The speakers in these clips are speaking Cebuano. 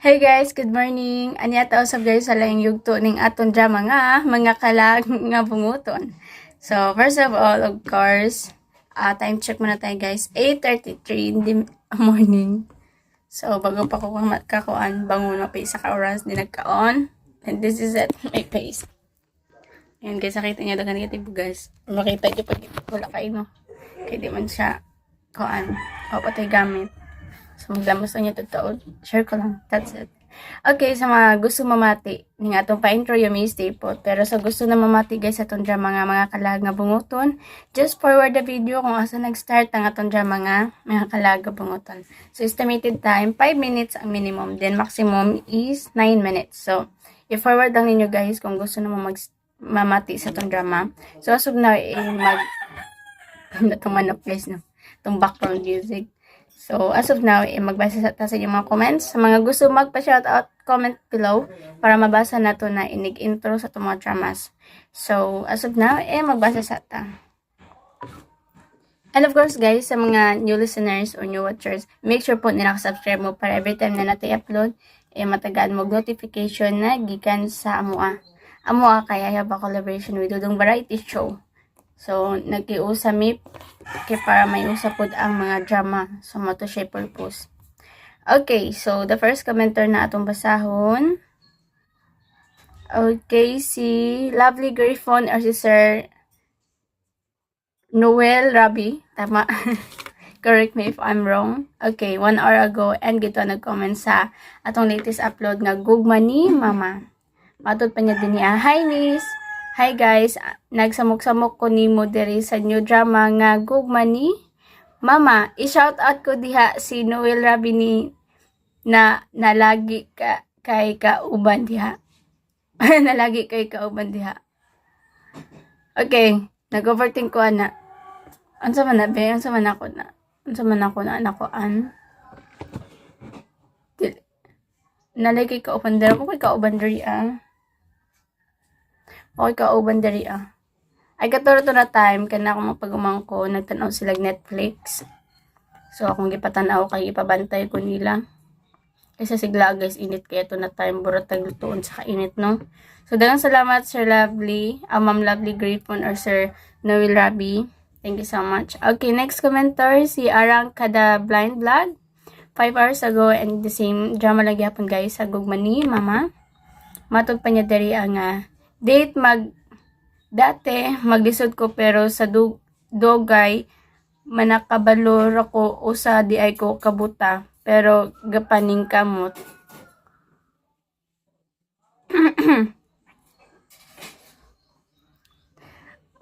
Hey guys, good morning. Anya ta usab guys sa laing yugto ning atong drama nga Mga Kalag nga Bunguton. So, first of all, of course, time check muna tayo, guys. 8:33 in the morning. So, bago pa ko kakuan, bangon pa isa ka oras di nagkaon. And this is it, my face. Ayan guys, nakita niyo, daghan kayo bugas. Makita niyo pag wala kayo, no? Kaya di man siya kuan. O patay gamit. So, maglamos na niya totoo. Share ko lang. That's it. Okay, sa mga gusto mamati, ning atong pa-intro, you may stay po. Pero sa gusto na mamati guys sa atong drama nga Mga Kalag nga Bunguton, just forward the video kung asa nag-start ang atong drama nga Mga Kalag nga Bunguton. So, estimated time, 5 minutes ang minimum. Then, maximum is 9 minutes. So, i-forward lang ninyo guys kung gusto na mo mag mamati sa atong drama. So, as of now, eh, mag natong manok guys, no? Itong background music. So, as of now, eh, magbasa sa ta sa inyong mga comments. Sa mga gusto magpa-shoutout, comment below para mabasa nato na inig-intro sa itong mga dramas. So, as of now, eh, magbasa sa ta. And of course, guys, sa mga new listeners or new watchers, make sure po na nakasubscribe mo para every time na natin upload, eh, matagaan mo notification na gikan sa amoa. Amoa kay I have a collaboration with Dudong Variety Show. So, nagkiusa mi kay para may usa pod ang mga drama. So, mao to siya purpose. Okay, so the first commenter na atong basahon. Okay, si Lovely Griffon or si Sir Noel Rabi. Tama. Correct me if I'm wrong. Okay, 1 hour ago and gito nag-comment sa atong latest upload nga Gugma ni Mama. Matod pa niya din niya. "Hi miss! Hi guys, nagsamok-samok ko nimo diri sa new drama nga Gugma ni Mama. I-shout out ko diha si Noel Rabi ni na nalagi ka kay kauban diha. Nalagi kay kauban diha." Okay, nag-overthink ko ana. Unsa man na be? Unsa man ako na? Unsa man ako na anak ko an? Nalagi kauban diri ko kay kauban diri ah. Okay kauban diri ah. Ay katuro to na time kana akong mapagumangko nagtan-aw sila Netflix. So akong gipatan-aw kay ipabantay ko nila. Kasi sigla guys, init kaya to na time, burot taglutuon sa kainit, no. So daghang salamat, Sir Lovely, Ma'am Lovely Griffon or Sir Noel Rabi. Thank you so much. Okay, next commenter si Arang Kada Blind Vlog. 5 hours ago and the same drama lagi hapon guys sa Gugma ni Mama. Matod pa niya diri ang date mag dati maglisod ko pero sa dugay manakabalo ra ko usa di ay ko kabuta pero gapaning kamot.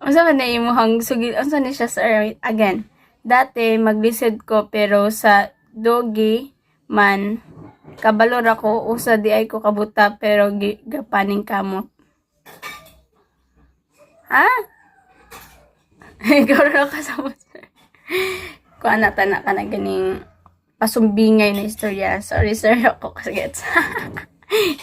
Unsa man na imuhang sugil, unsa ni siya, sir? Again, dati maglisod ko pero sa dogi man kabalo ra ko usa di ay ko kabuta pero gapaning kamot. Ha? Ikaw ra kasama, sir. Kuan na tana ka na ganing pasumbingay na istorya. Sorry sir, ako kasi gets.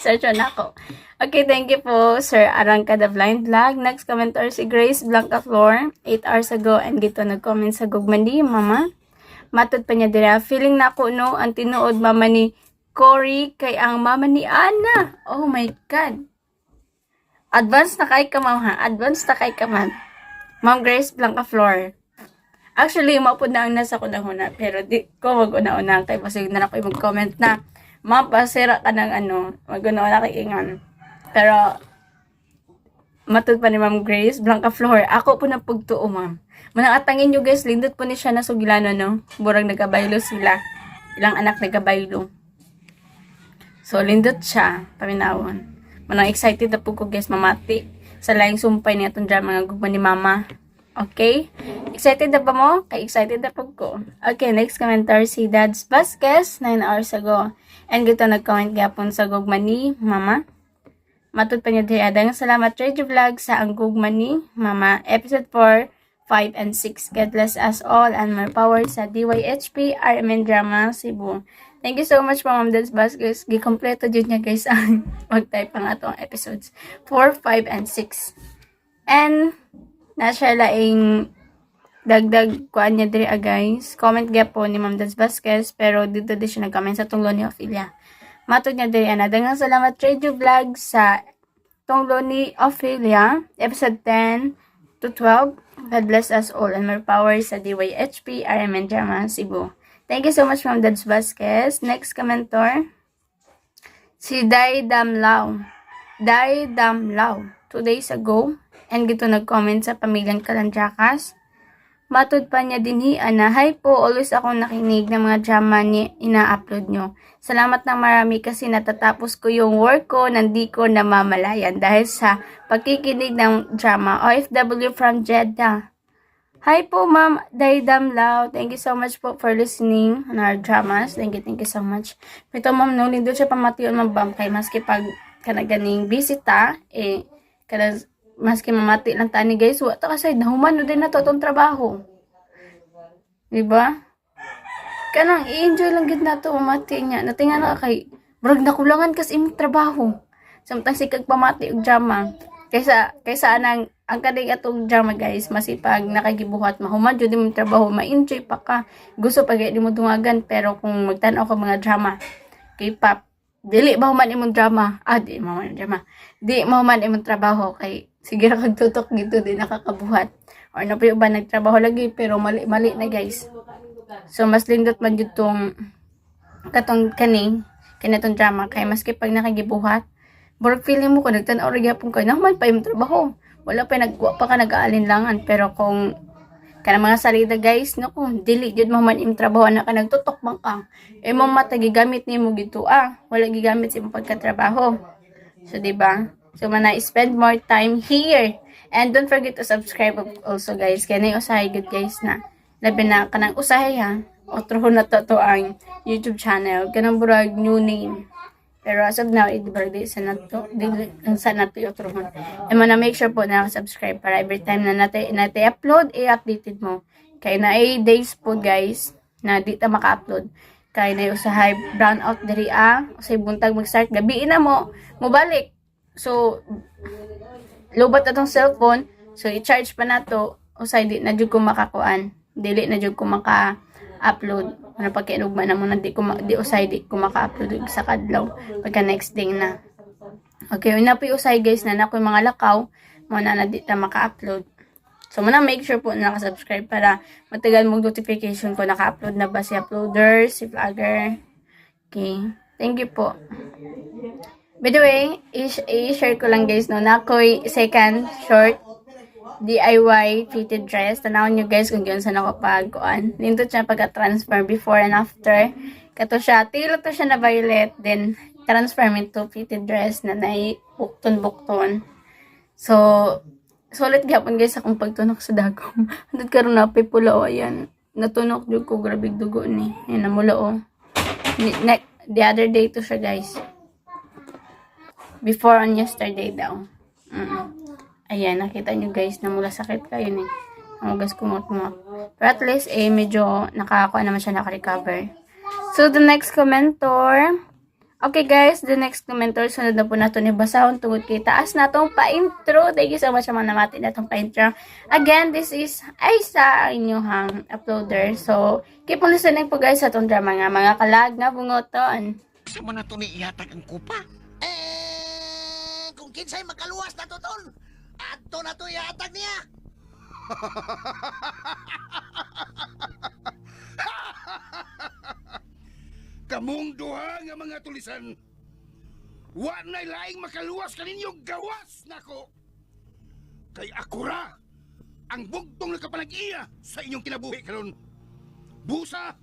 Search na ako. Okay, thank you po, Sir Arangka the Blind Vlog. Next commenter si Grace Blanca Flor, 8 hours ago, and gito nag-comment sa Gugma ni Mama. Matod pa niya dira, "Feeling na ako, no, ang tinuod mama ni Cory kay ang mama ni Anna." Oh my God. Advance na kay ka, ma'am, ha. Advance na kay ka, ma'am. Ma'am Grace Blanca Flor. Actually, mao na ang nasa ko na huna, pero di ko mag-una-una kay basig na ako mag-comment na, "Ma'am, pasira ka ng ano," mag-una-una kay ingon. Pero, matod pa ni Ma'am Grace Blanca Flor, ako po na pugtuo, ma'am. Manang atangin nyo guys, lindot po ni siya na sugilano, no? Burag nagkabaylo sila. Ilang anak nagkabaylo. So, lindot siya, paminawon. Manang excited na po ko guys, mamati sa laing sumpay niya itong drama nga Gugma ni Mama. Okay? Excited na ba mo? Kay excited na po ko. Okay, next commenter si Dads Vasquez, 9 hours ago. And gito nag-comment gyapon sa Gugma ni Mama. Matod pa niya diha. "Daghang salamat Radio Vlog sa ang Gugma ni Mama episode 4, 5, and 6. God bless us all and more power sa DYHP RMN Drama Cebu." Thank you so much po, Ma'am Dads Vasquez. Gikompleto jud niya guys ang mag-type ang atong episodes 4, 5, and 6. And na siya laing dagdag kuan niya diri ah, guys. Comment gyapon ni Ma'am Dads Vasquez pero dito di siya nag-comment sa tunglo ni Ophelia. Matod niya diri ana. Daghang salamat, Radio Vlog, sa Tunglo ni Ophelia, episode 10 to 12. God bless us all and more power sa DYHP, RMN Drama, Cebu. Thank you so much, Ma'am Dads Vasquez. Next commentor, si Dai Damlao. Dai Damlao. 2 days ago, and gito nag-comment sa Pamilyang Kalandrakas. Matod pa niya dinhi ana, "Hi po, always ako nakinig ng mga drama ni ina-upload nyo. Salamat ng marami kasi natatapos ko yung work ko nang di ko namamalayan dahil sa pagkikinig ng drama. OFW from Jeddah." Hi po, Ma'am Daidam Lau. Thank you so much po for listening on our dramas. Thank you so much. Ito, ma'am, no, nindot siya pamation, ma'am Bam, kay maski pag kanaganing bisita, eh, kada maski mamati lang tani, guys, wa ta kasi nahuman na din na to atong trabaho. Di ba? Kanang i-enjoy lang gid nato mamati niya. Natinga na kay murag nakulangan kasi imong trabaho. Samtang sikag pamati og drama. Kaysa anang ang kaning atong drama, guys, masipag nakagibuhat mahuman jud imong trabaho, ma-enjoy pa ka. Gusto pa gid mo dungagan, pero kung magtan-aw ka mga drama, K-pop, dili mahuman imong drama. Ah, di mahuman imong drama. Di mahuman imong trabaho kay sige ra kag tutok dito, di nakakabuhat. Or na pa uban nagtrabaho lagi pero mali mali na, guys. So mas lindot man jud tong katong kani kanitong drama kay maski pag nakagibuhat, murag feeling mo kung nagtan-aw ra gyapon kay nahuman pa imong trabaho. Wala pa nagwa pa ka nag-aalinlangan, pero kung kanang mga salida, guys, naku, dili jud mahuman imong trabaho na ka nagtutok man ka. Imong mata gigamit nimo gito ah, wala gigamit sa imong pagkatrabaho. So di ba? So mana spend more time here. And don't forget to subscribe also, guys. Kaya na usahay good, guys, na. Labi na kanang usahay ha. Otro na to to ang YouTube channel. Kanang burag new name. Pero as of now, di ba, di sa nato, di sa nato otrohon. And na make sure po na subscribe para every time na nate upload, i-updated mo. Kay na days po, guys, na di ta maka-upload. Kay na usahay brown out diri ah, usay buntag mag-start, gabi na mo, mobalik. So, lobat atong cellphone, so i-charge pa nato, usay di na jud ko makakuan. Dili na jud ko maka-upload. Ano pag kinugma na mo na di ko di usay di ko maka-upload og sa kadlaw pagka next day na. Okay, una po usay, guys, na nako yung mga lakaw mo na na di ta maka-upload. So muna make sure po na naka-subscribe para matagal mong notification ko naka-upload na ba si uploader, si vlogger. Okay. Thank you po. By the way, i-share ko lang, guys, no, na ako'y second short DIY fitted dress. Tanawon nyo, guys, kung giunsa nako pag kuan. Nindot siya pagka-transfer before and after. Kato siya, tilo to siya na violet, then transform into fitted dress na naay bukton-bukton. So, sulit gyapon, guys, akong pagtunok sa dagom. Hantod karon na pula oh, ayan. Natunok jud ko, grabe dugo ni. Ayan, namula oh. The other day to siya, guys. Before on yesterday daw. Ayan, nakita nyo, guys, namula, sakit kayo ni. Ang ugas kumot-kumot. Pero at least, eh, medyo nakakakuha naman siya, naka-recover. So, the next commentor. Okay, guys, the next commentor, sunod na po nato ni basahon tungod kay taas na tong pa-intro. Thank you so much sa mga namati na tong pa-intro. Again, this is Aisa, ang inyong uploader. So, keep on listening po, guys, sa tong drama nga Mga Kalag nga Bungoton. Sa man nato ni ihatag ang kupa? Eh, kung kinsay makaluwas na to, tol, adto na to ihatag niya. Kamong duha nga mga tulisan. Wa na'y laing makaluwas kaninyong gawas nako. Kay ako ra ang bugtong nakapanag-iya sa inyong kinabuhi karon. Busa,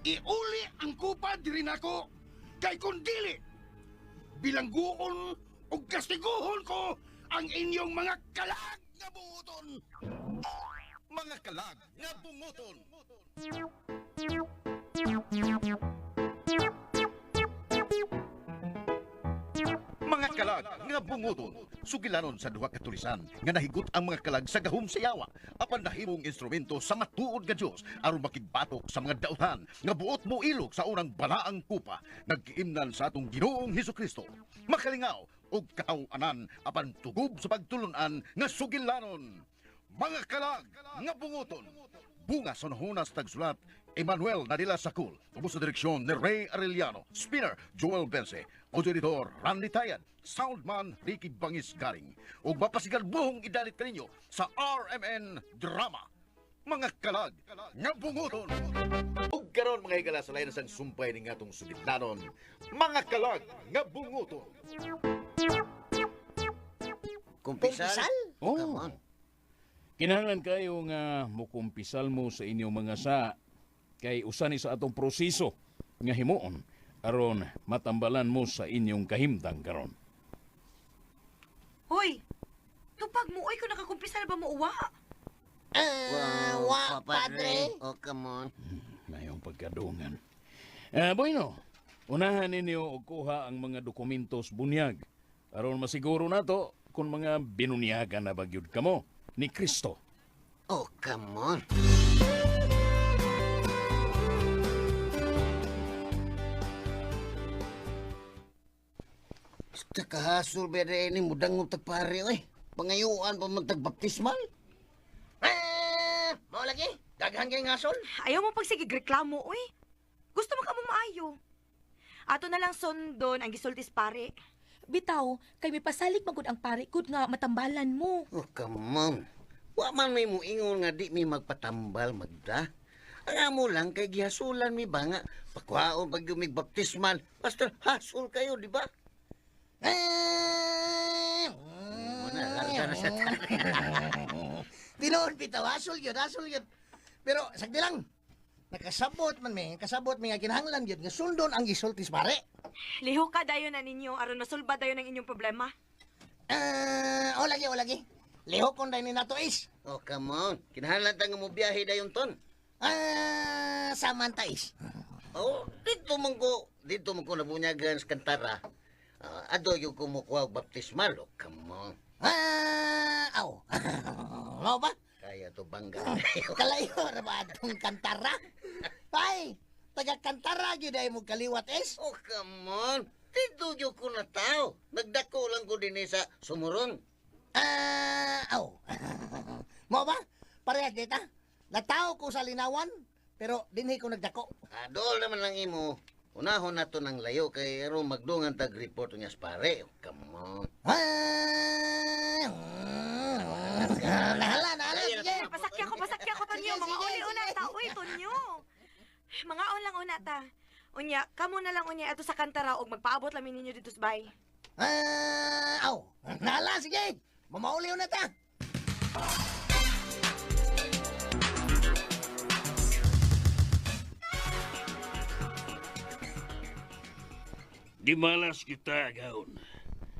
iuli ang kupa diri nako kay kun dili bilangguon ug kastiguhon ko ang inyong mga kalag nga bunguton. Mga kalag nga bunguton. Mga kalag nga bunguton, sugilanon sa duha ka tulisan nga nahigot ang mga kalag sa gahom sa yawa apan nahimong instrumento sa matuod nga Dios aron makigbatok sa mga dautan nga buot mo ilog sa unang balaang kupa, naggiimnan sa atong Ginoong Hesukristo. Makalingaw ug kataw-anan apan tugob sa pagtulunan nga sugilanon. Mga Kalag nga Bunguton. Bunga sa nahunas tagsulat Emmanuel Nadila Sakul, ubos sa direksyon ni Ray Arellano, Spinner Joel Bense, audio editor Randy Tayan, soundman Ricky Bangis Garing, ug mapasigal buhong idalit kaninyo sa RMN Drama. Mga kalag nga bunguton. Ug karon mga higala sa lain sang sumpay ni ngatong sugitlanon, mga kalag nga bunguton. Kumpisal? Oh. Come on. Kinahanglan kayo nga mukumpisal mo sa inyong mga sa kay usa ni sa atong proseso nga himuon aron matambalan mo sa inyong kahimtang karon. Hoy! Tupag mo, oy, kung nakakumpisal ba mo uwa? Ah, wa, padre. Oh, come on. Ngayong pagkadungan. Bueno, unahan ninyo og kuha ang mga dokumentos bunyag aron masiguro nato kung mga binunyagan na ba gyud kamo ni Kristo. Oh, come on. Basta kahasol ba ni mudang mo tagpare, oy. Pangayuan pa man tagbaptismal. Ah, mao lagi. Daghan kay ngasol. Ayaw mo pagsigig reklamo, oy. Gusto mo ka mong maayo. Ato na lang sundon ang gisultis pare. Bitaw, kay may pasalig magud ang pare gud nga matambalan mo. Oh, come on. Wa man may muingon nga di mi magpatambal magda. Ang amo lang kay gihasulan mi ba nga pakuhaon pag yung baptismal. Pastor, hasol kayo, di ba? Eh, Muna, larga na siya. Tinuod bitaw, asol yun, asol yun. Pero sagdi lang. Nakasabot man mi, kasabot mi nga kinahanglan yun nga sundon ang gisultis pare. Liho ka dayon na ninyo aron masulba dayon ang inyong problema. Ah, o lagi, o lagi. Lihok kon ni nato is. Oh, come on. Kinahanglan ta nga mo biyahe dayon ton. Ah, samanta is. Oh, dito man ko nabunyagan sa Kantara. Ah, ado yung kumukuha og baptismal. Oh, come on. Ah, aw. Mao ba? Kaya to bangga. Kalayo ra ba atong Kantara? Ay, taga Kantara gyud ay mo kaliwat is. Oh, come on. Dito yung ko na tao. Nagdako lang ko din sa sumuron. Ah, aw. Mao ba? Parehas dita. Nataw ko sa linawan, pero dinhi ko nagdako. Adol naman lang imo. Unahon na to ng layo kay aron magdungan tag report niya sa pare. Oh, come on. Ah, nahala, nahala, sige. Pasakya ko, Tonyo. Sige, Mga sige, uli una sige. ta. Uy, Tonyo. Mga on lang una ta. Unya, kamo na lang unya ato sa kantara og magpaabot lamin ninyo dito sa bay. Ah, aw. Nahala, sige. Mamauli na ta. Di malas kita agawon.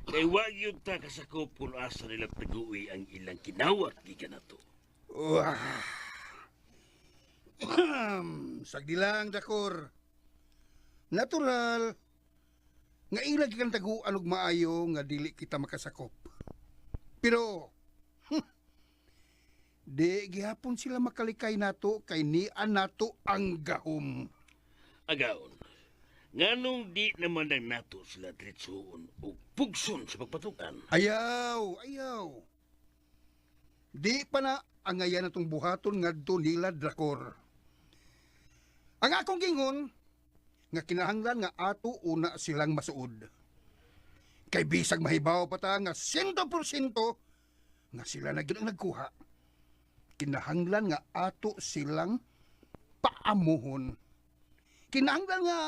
Kay wag yun ta kasakop kung asa nila taguwi ang ilang kinawat gikan nato. Wah. Sagdi lang, Dakor. Natural. Nga ilang kang taguan og maayo nga dili kita makasakop. Pero di gihapon sila makalikay nato kay nian nato ang gahom. Agawon, nganong di naman ang nato sila diretsoon og pugson sa pagpatukan. Ayaw, ayaw. Di pa na ang ngayan natong buhaton ngadto nila Drakor. Ang akong gingon nga kinahanglan nga ato una silang masuod. Kay bisag mahibaw pa ta nga 100% nga sila na gyud ang nagkuha. Kinahanglan nga ato silang paamuhon. Kinahanglan nga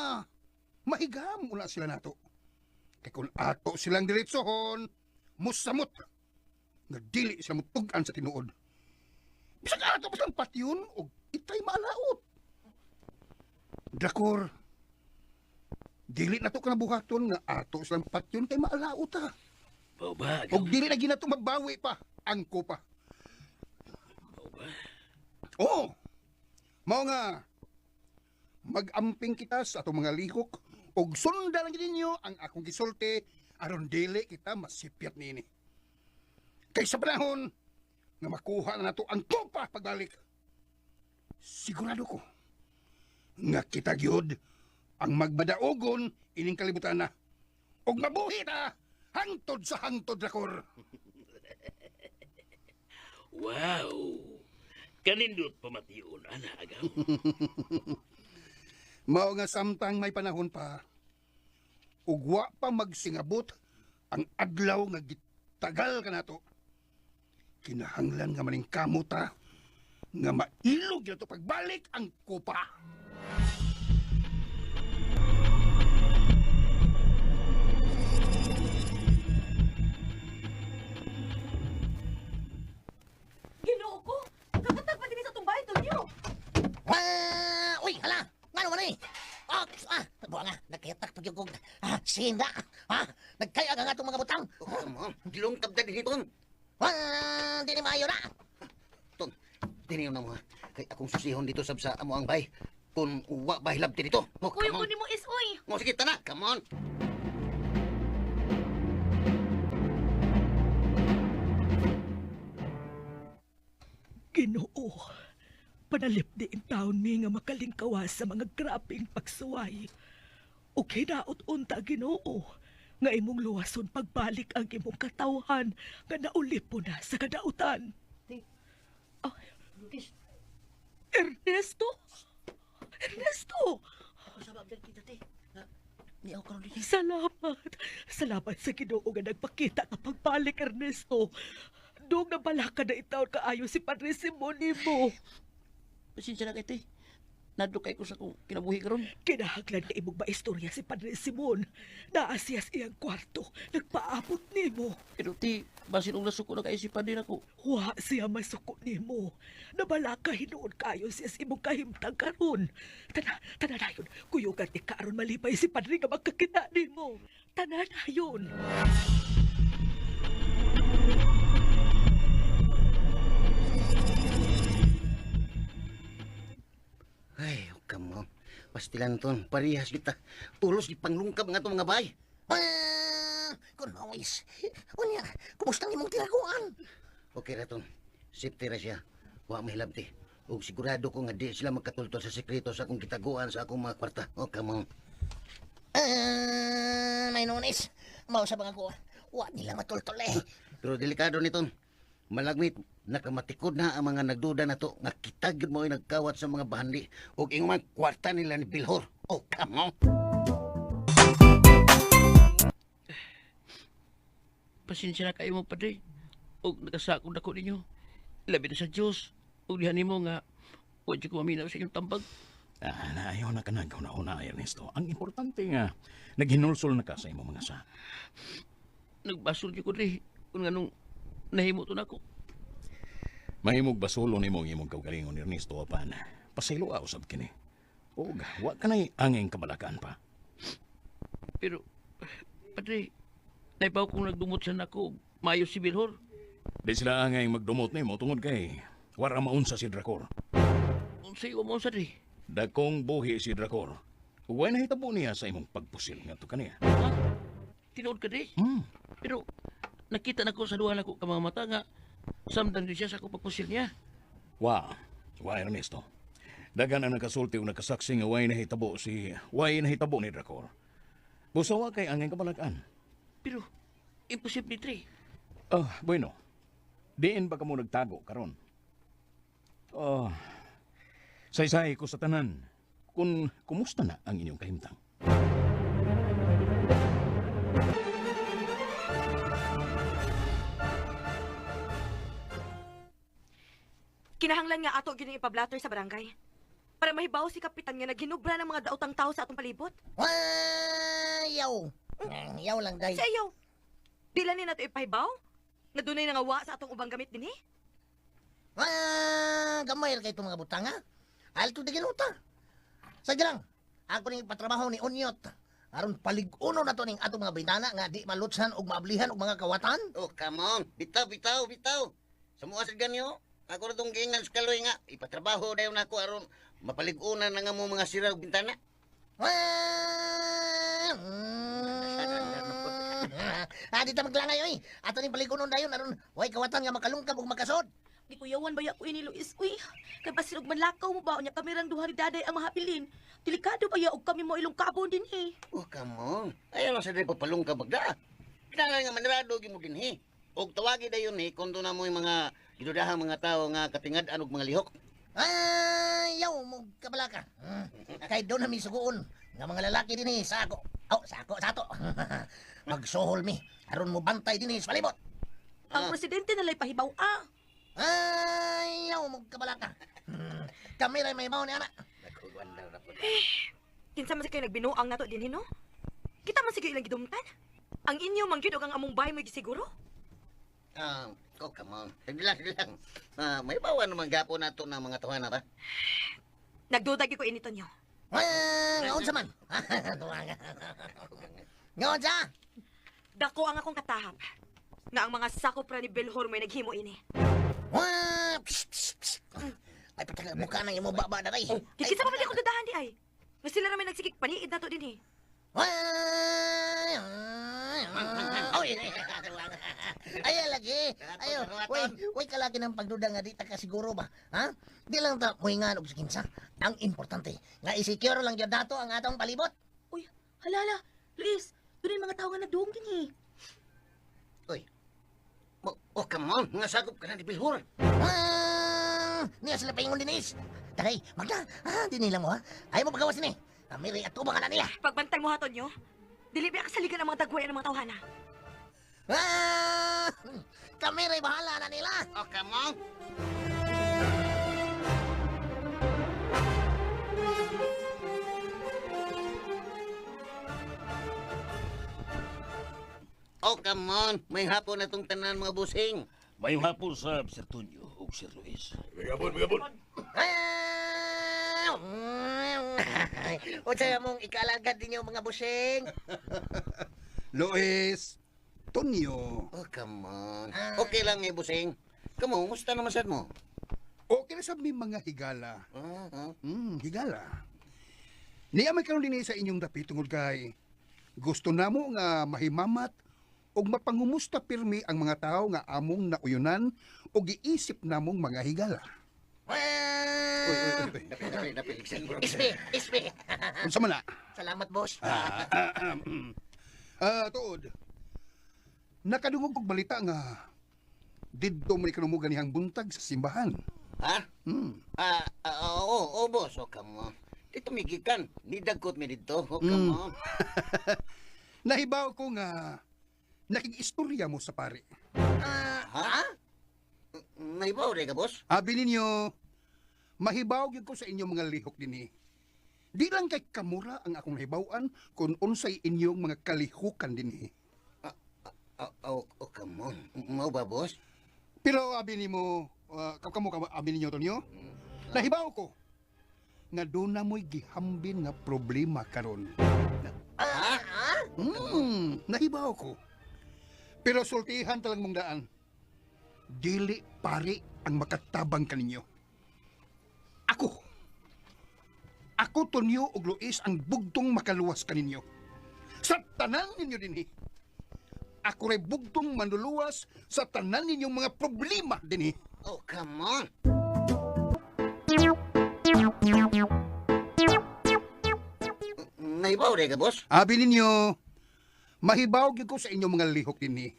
mahigam una sila nato. Kay kung ato silang diretsohon, musamot nga dili sila mutug-an sa tinuod. Bisag ato pa silang patyon og itay maalaot. Dakor, dili na to kanabuhaton nga ato silang patyon kay maalaot ha. Mao ba, Og agawon? dili na ginato mabawi pa ang kopa. Mao ba? Oo. Mao nga mag-amping kita sa atong mga lihok og sundan lang ninyo ang akong gisulti aron dili kita masipyat niini. Kay sa panahon nga makuha na nato ang kopa pagbalik. Sigurado ko nga kita gyud ang magbadaogon ining kalibutan na og mabuhi ta hangtod sa hangtod rakor. Wow! Kanindot pamation ana agaw. Mao nga samtang may panahon pa, ug wa pa magsingabot ang adlaw nga gitagal kanato. Kinahanglan nga maningkamot ta nga mailog nato pagbalik ang kupa. Ginoo ko! Kakatag pa din sa tumbay, Tonyo! Ah, uy, hala! Ngano man eh? Ah, ah, buwa nga, nagkayatak pag yung kong, ah, sinda. Ah, nagkaya nga nga itong mga butang. Oh, come on. Gilungkab na din ton. Ah, di ni maayo na. Ton, diniyo na mo ha. Kay akong susihon dito sab sa amo ang bay. Kung wa ba hilabti dito. Oh, Kuyo come ko on. ni mo is, uy! Oh, sige, tana. Come on. Ginoo, panalipdi in taon mi nga makalingkawa sa mga grabeng pagsuway. O hinaot unta Ginoo, nga imong luwason pagbalik ang imong katawhan nga naulipo na sa kadautan. Ay, Ernesto? Ernesto! Salamat. Salamat sa Ginoo nga nagpakita ka pagbalik, Ernesto. Doong nabalaka na itaon kaayo si Padre Simon nimo. Pasensya na kay te. Nadlok kay ko sa akong kinabuhi karon. Kinahanglan ka imong maistorya si Padre Simon. Naa siya sa iyang kwarto. Nagpaabot nimo. Pero ti, basin og nasuko na kaisipan din ako. Wa siya masuko nimo. Nabalaka hinuon kayo siya sa imong kahimtang karon. Tana, tana dayon. Kuyugan ni karon malipay si Padre nga magkakita nimo. Tana dayon. Ay, oh, come on. Pastilan ton, parehas kita. Tulos di panglungkab nga itong mga bay. Ah, kunawis. Unya, kumusta ang imong tiraguan? Okay ra ton. Safety ra siya. Wa mahilabti. Ug sigurado ko nga di sila magkatultol sa sekreto sa akong gitaguan sa akong mga kwarta. Oh, come on. Ah, may nunis. Mao sa mga ko. Wa nila matultol eh. Pero delikado niton. Malagmit, nakamatikod na ang mga nagduda na to nga kita gyud mo nagkawat sa mga bahandi ug ingon man kwarta nila ni Bilhor. Oh, come on. Pasensya na kayo mo padre. Og nakasakod ako ninyo. Labi na sa Dios. Og diha nimo nga wa jud ko maminaw sa inyong tambag. Ah, naayaw na ka nagkauna-una, Ernesto. Ang importante nga, naghinulsol na ka sa imong mga sa. Nagbasol jud ko dre kung nganong nahimo to nako. Mahimog basulo nimo ang imong kaugalingon, Ernesto, apan. Pasaylo usab kini. Og wa ka na'y anging kabalakaan pa. Pero padre, naibaw kong nagdumot sa nako maayo si Bilhor. Di sila angay magdumot nimo tungod kay wara maunsa si Drakor. Unsay wa mo sa dre? Dakong buhi si Drakor. Way nahitabo niya sa imong pagpusil ngadto kaniya. Ha? Tinuod ka dre? Hmm. Pero nakita nako sa duha nako ka mga mata nga samtang di siya sa akong pagpusil niya. Wa, wa Ernesto. Daghan ang nakasulti o nakasaksi nga way nahitabo si way nahitabo ni Drakor. Busa wa kay angay kabalakaan. Pero imposible dre. Ah, bueno. Diin ba kamo nagtago karon? Oh. Saysay ko sa tanan. Kung kumusta na ang inyong kahimtang? Kinahanglan nga ato gyud ipablatter sa barangay. Para mahibaw si kapitan nga naghinubra ng mga daotang tao sa atong palibot. Ah, yaw. Yaw lang day. Sa ayaw. Dila ni nato ipahibaw? Nga dunay nangawa sa atong ubang gamit dinhi? Ah, gamay ra kay itong mga butang ha. Alto di ginuta. Sadya lang, ako ning ipatrabaho ni Unyot. Aron palig-uno na to ning atong mga bintana nga di malutsan og maablihan og mga kawatan. Oh, come on. Bitaw, bitaw, bitaw. Sa mua sa ganyo, ako na itong giingan sa kaloy nga. Ipatrabaho dayon nako aron mapalig-unan na nga mo mga sira ug bintana. Ah, ah, di ta maglangay oy. Ato ning palig-unon dayon aron way kawatan nga makalungkab og makasod. Gikuyawan ba ko ini Luis, uy? Kay basin og manlakaw mo ba unya kami rang duha ni Daday ang mahabilin. Delikado ba ya og kami mo ilong kabon din eh. Oh, come on. Ayaw lang sa diri papalungkab magda. Kinahanglan nga manirado gyud mo dinhi. Og tawagi dayon ni kung doon na mo yung mga Gidudahang mga tao nga katingad-an og mga lihok. Ayaw mo kabalaka. Kay doon na mi suguon nga mga lalaki dinhi sa ako. Oh, sa ako, sa ato. Magsuhol mi aron mo bantay dinhi sa palibot. Ang presidente nalay pahibaw ah. Ayaw mo kabalaka. Kami ray may ni ana. Nagkuwanda ra po. Kinsa man sa kayo nagbinuang nato dinhi no? Kita man siguro ilang gidumtan. Ang inyo man gyud og ang among bahay mo gisiguro. Ah, oh, come on. Sige lang, sige lang. Ah, may bawa naman gapo nato ng mga tuhan ba? Nagduda gyud ko ini Tonyo. Ah, ngaon sa man. Ngaon sa? Dako ang akong katahap nga ang mga sakop ra ni Belhor may naghimo ini. Wah, psst, psst, psst. Ay, patagal mukha nang imo baba na ray. Kay kinsa pa man di akong dudahan di ay. Nga sila ra may nagsigig paniid nato dinhi. Oy, ay lagi. Ayo, way, way kalaki ng pagduda nga di ta kasiguro ba? Ha? Di lang ta muhingan og kinsa. Ang importante, nga i-secure lang gyud nato ang atong palibot. Uy, halala, Luis, doon yung mga tao nga nagduong dinhi. Uy. Oh, come on. Nga sakop ka na ni Bilhor. Ah, niya sila paingon dinis. Tagay, magda. Ah, di nila mo ha. Ayaw mo pagawas ni. Kami rin at tubang na niya. Pagbantay mo ha Tonyo. Dili ba kasaligan ang mga dagway ng mga tawhana. Ah, kami rin bahala na nila. Oh, come on. Oh, come on. May hapon na tong tanan mga busing. Mayong hapon sa Sir Tonyo ug Sir Luis. Megabon, megabon. Ah, Unsa mong ikalagad ninyo mga busing? Luis, Tonyo. Oh, come on. Okay lang eh, busing. Kamo, musta naman sad mo? Okay na sa mi mga higala. Ah, ah. Higala. Niya may karon dinhi sa inyong dapit tungod kay gusto namo nga mahimamat ug mapangumusta pirmi ang mga tao nga among nauyunan ug giisip namong mga higala. Ah, Uy, uy, uy, uy. Dapit, dapit, dapit. Ispi, ispi. Unsa man na? Salamat, boss. Ah, tuod. Nakadungog og balita nga didto man ni mo ganihang buntag sa simbahan. Ha? Hmm. Ah, ah, oo, oo, boss. Oh, come on. Dito migikan. Nidagkot mi dito. Oh, come on. Nahibaw ko nga nakig-istorya mo sa pare. Ha? Naibaw rin ka, boss? Abi ninyo, mahibaw gyud ko sa inyong mga lihok dinhi. Di lang kay kamura ang akong nahibaw-an kung unsay inyong mga kalihukan dinhi. Oh, oh, oh, come on. Mao ba, boss? Pero abi nimo, kamo ka abi ninyo Tonyo? Nahibaw ko nga doon na mo'y gihambin nga problema karon. Ha? Nahibaw ko. Pero sultihan talang mong daan. Dili pari ang makatabang kaninyo. Ako. Ako, Tonyo ug Luis, ang bugtong makaluwas kaninyo. Sa tanan ninyo dinhi. Ako ray bugtong manluluwas sa tanan ninyong mga problema dinhi. Oh, come on. Naibaw rin ka, boss? Abi ninyo, mahibaw gyud ko sa inyong mga lihok dinhi.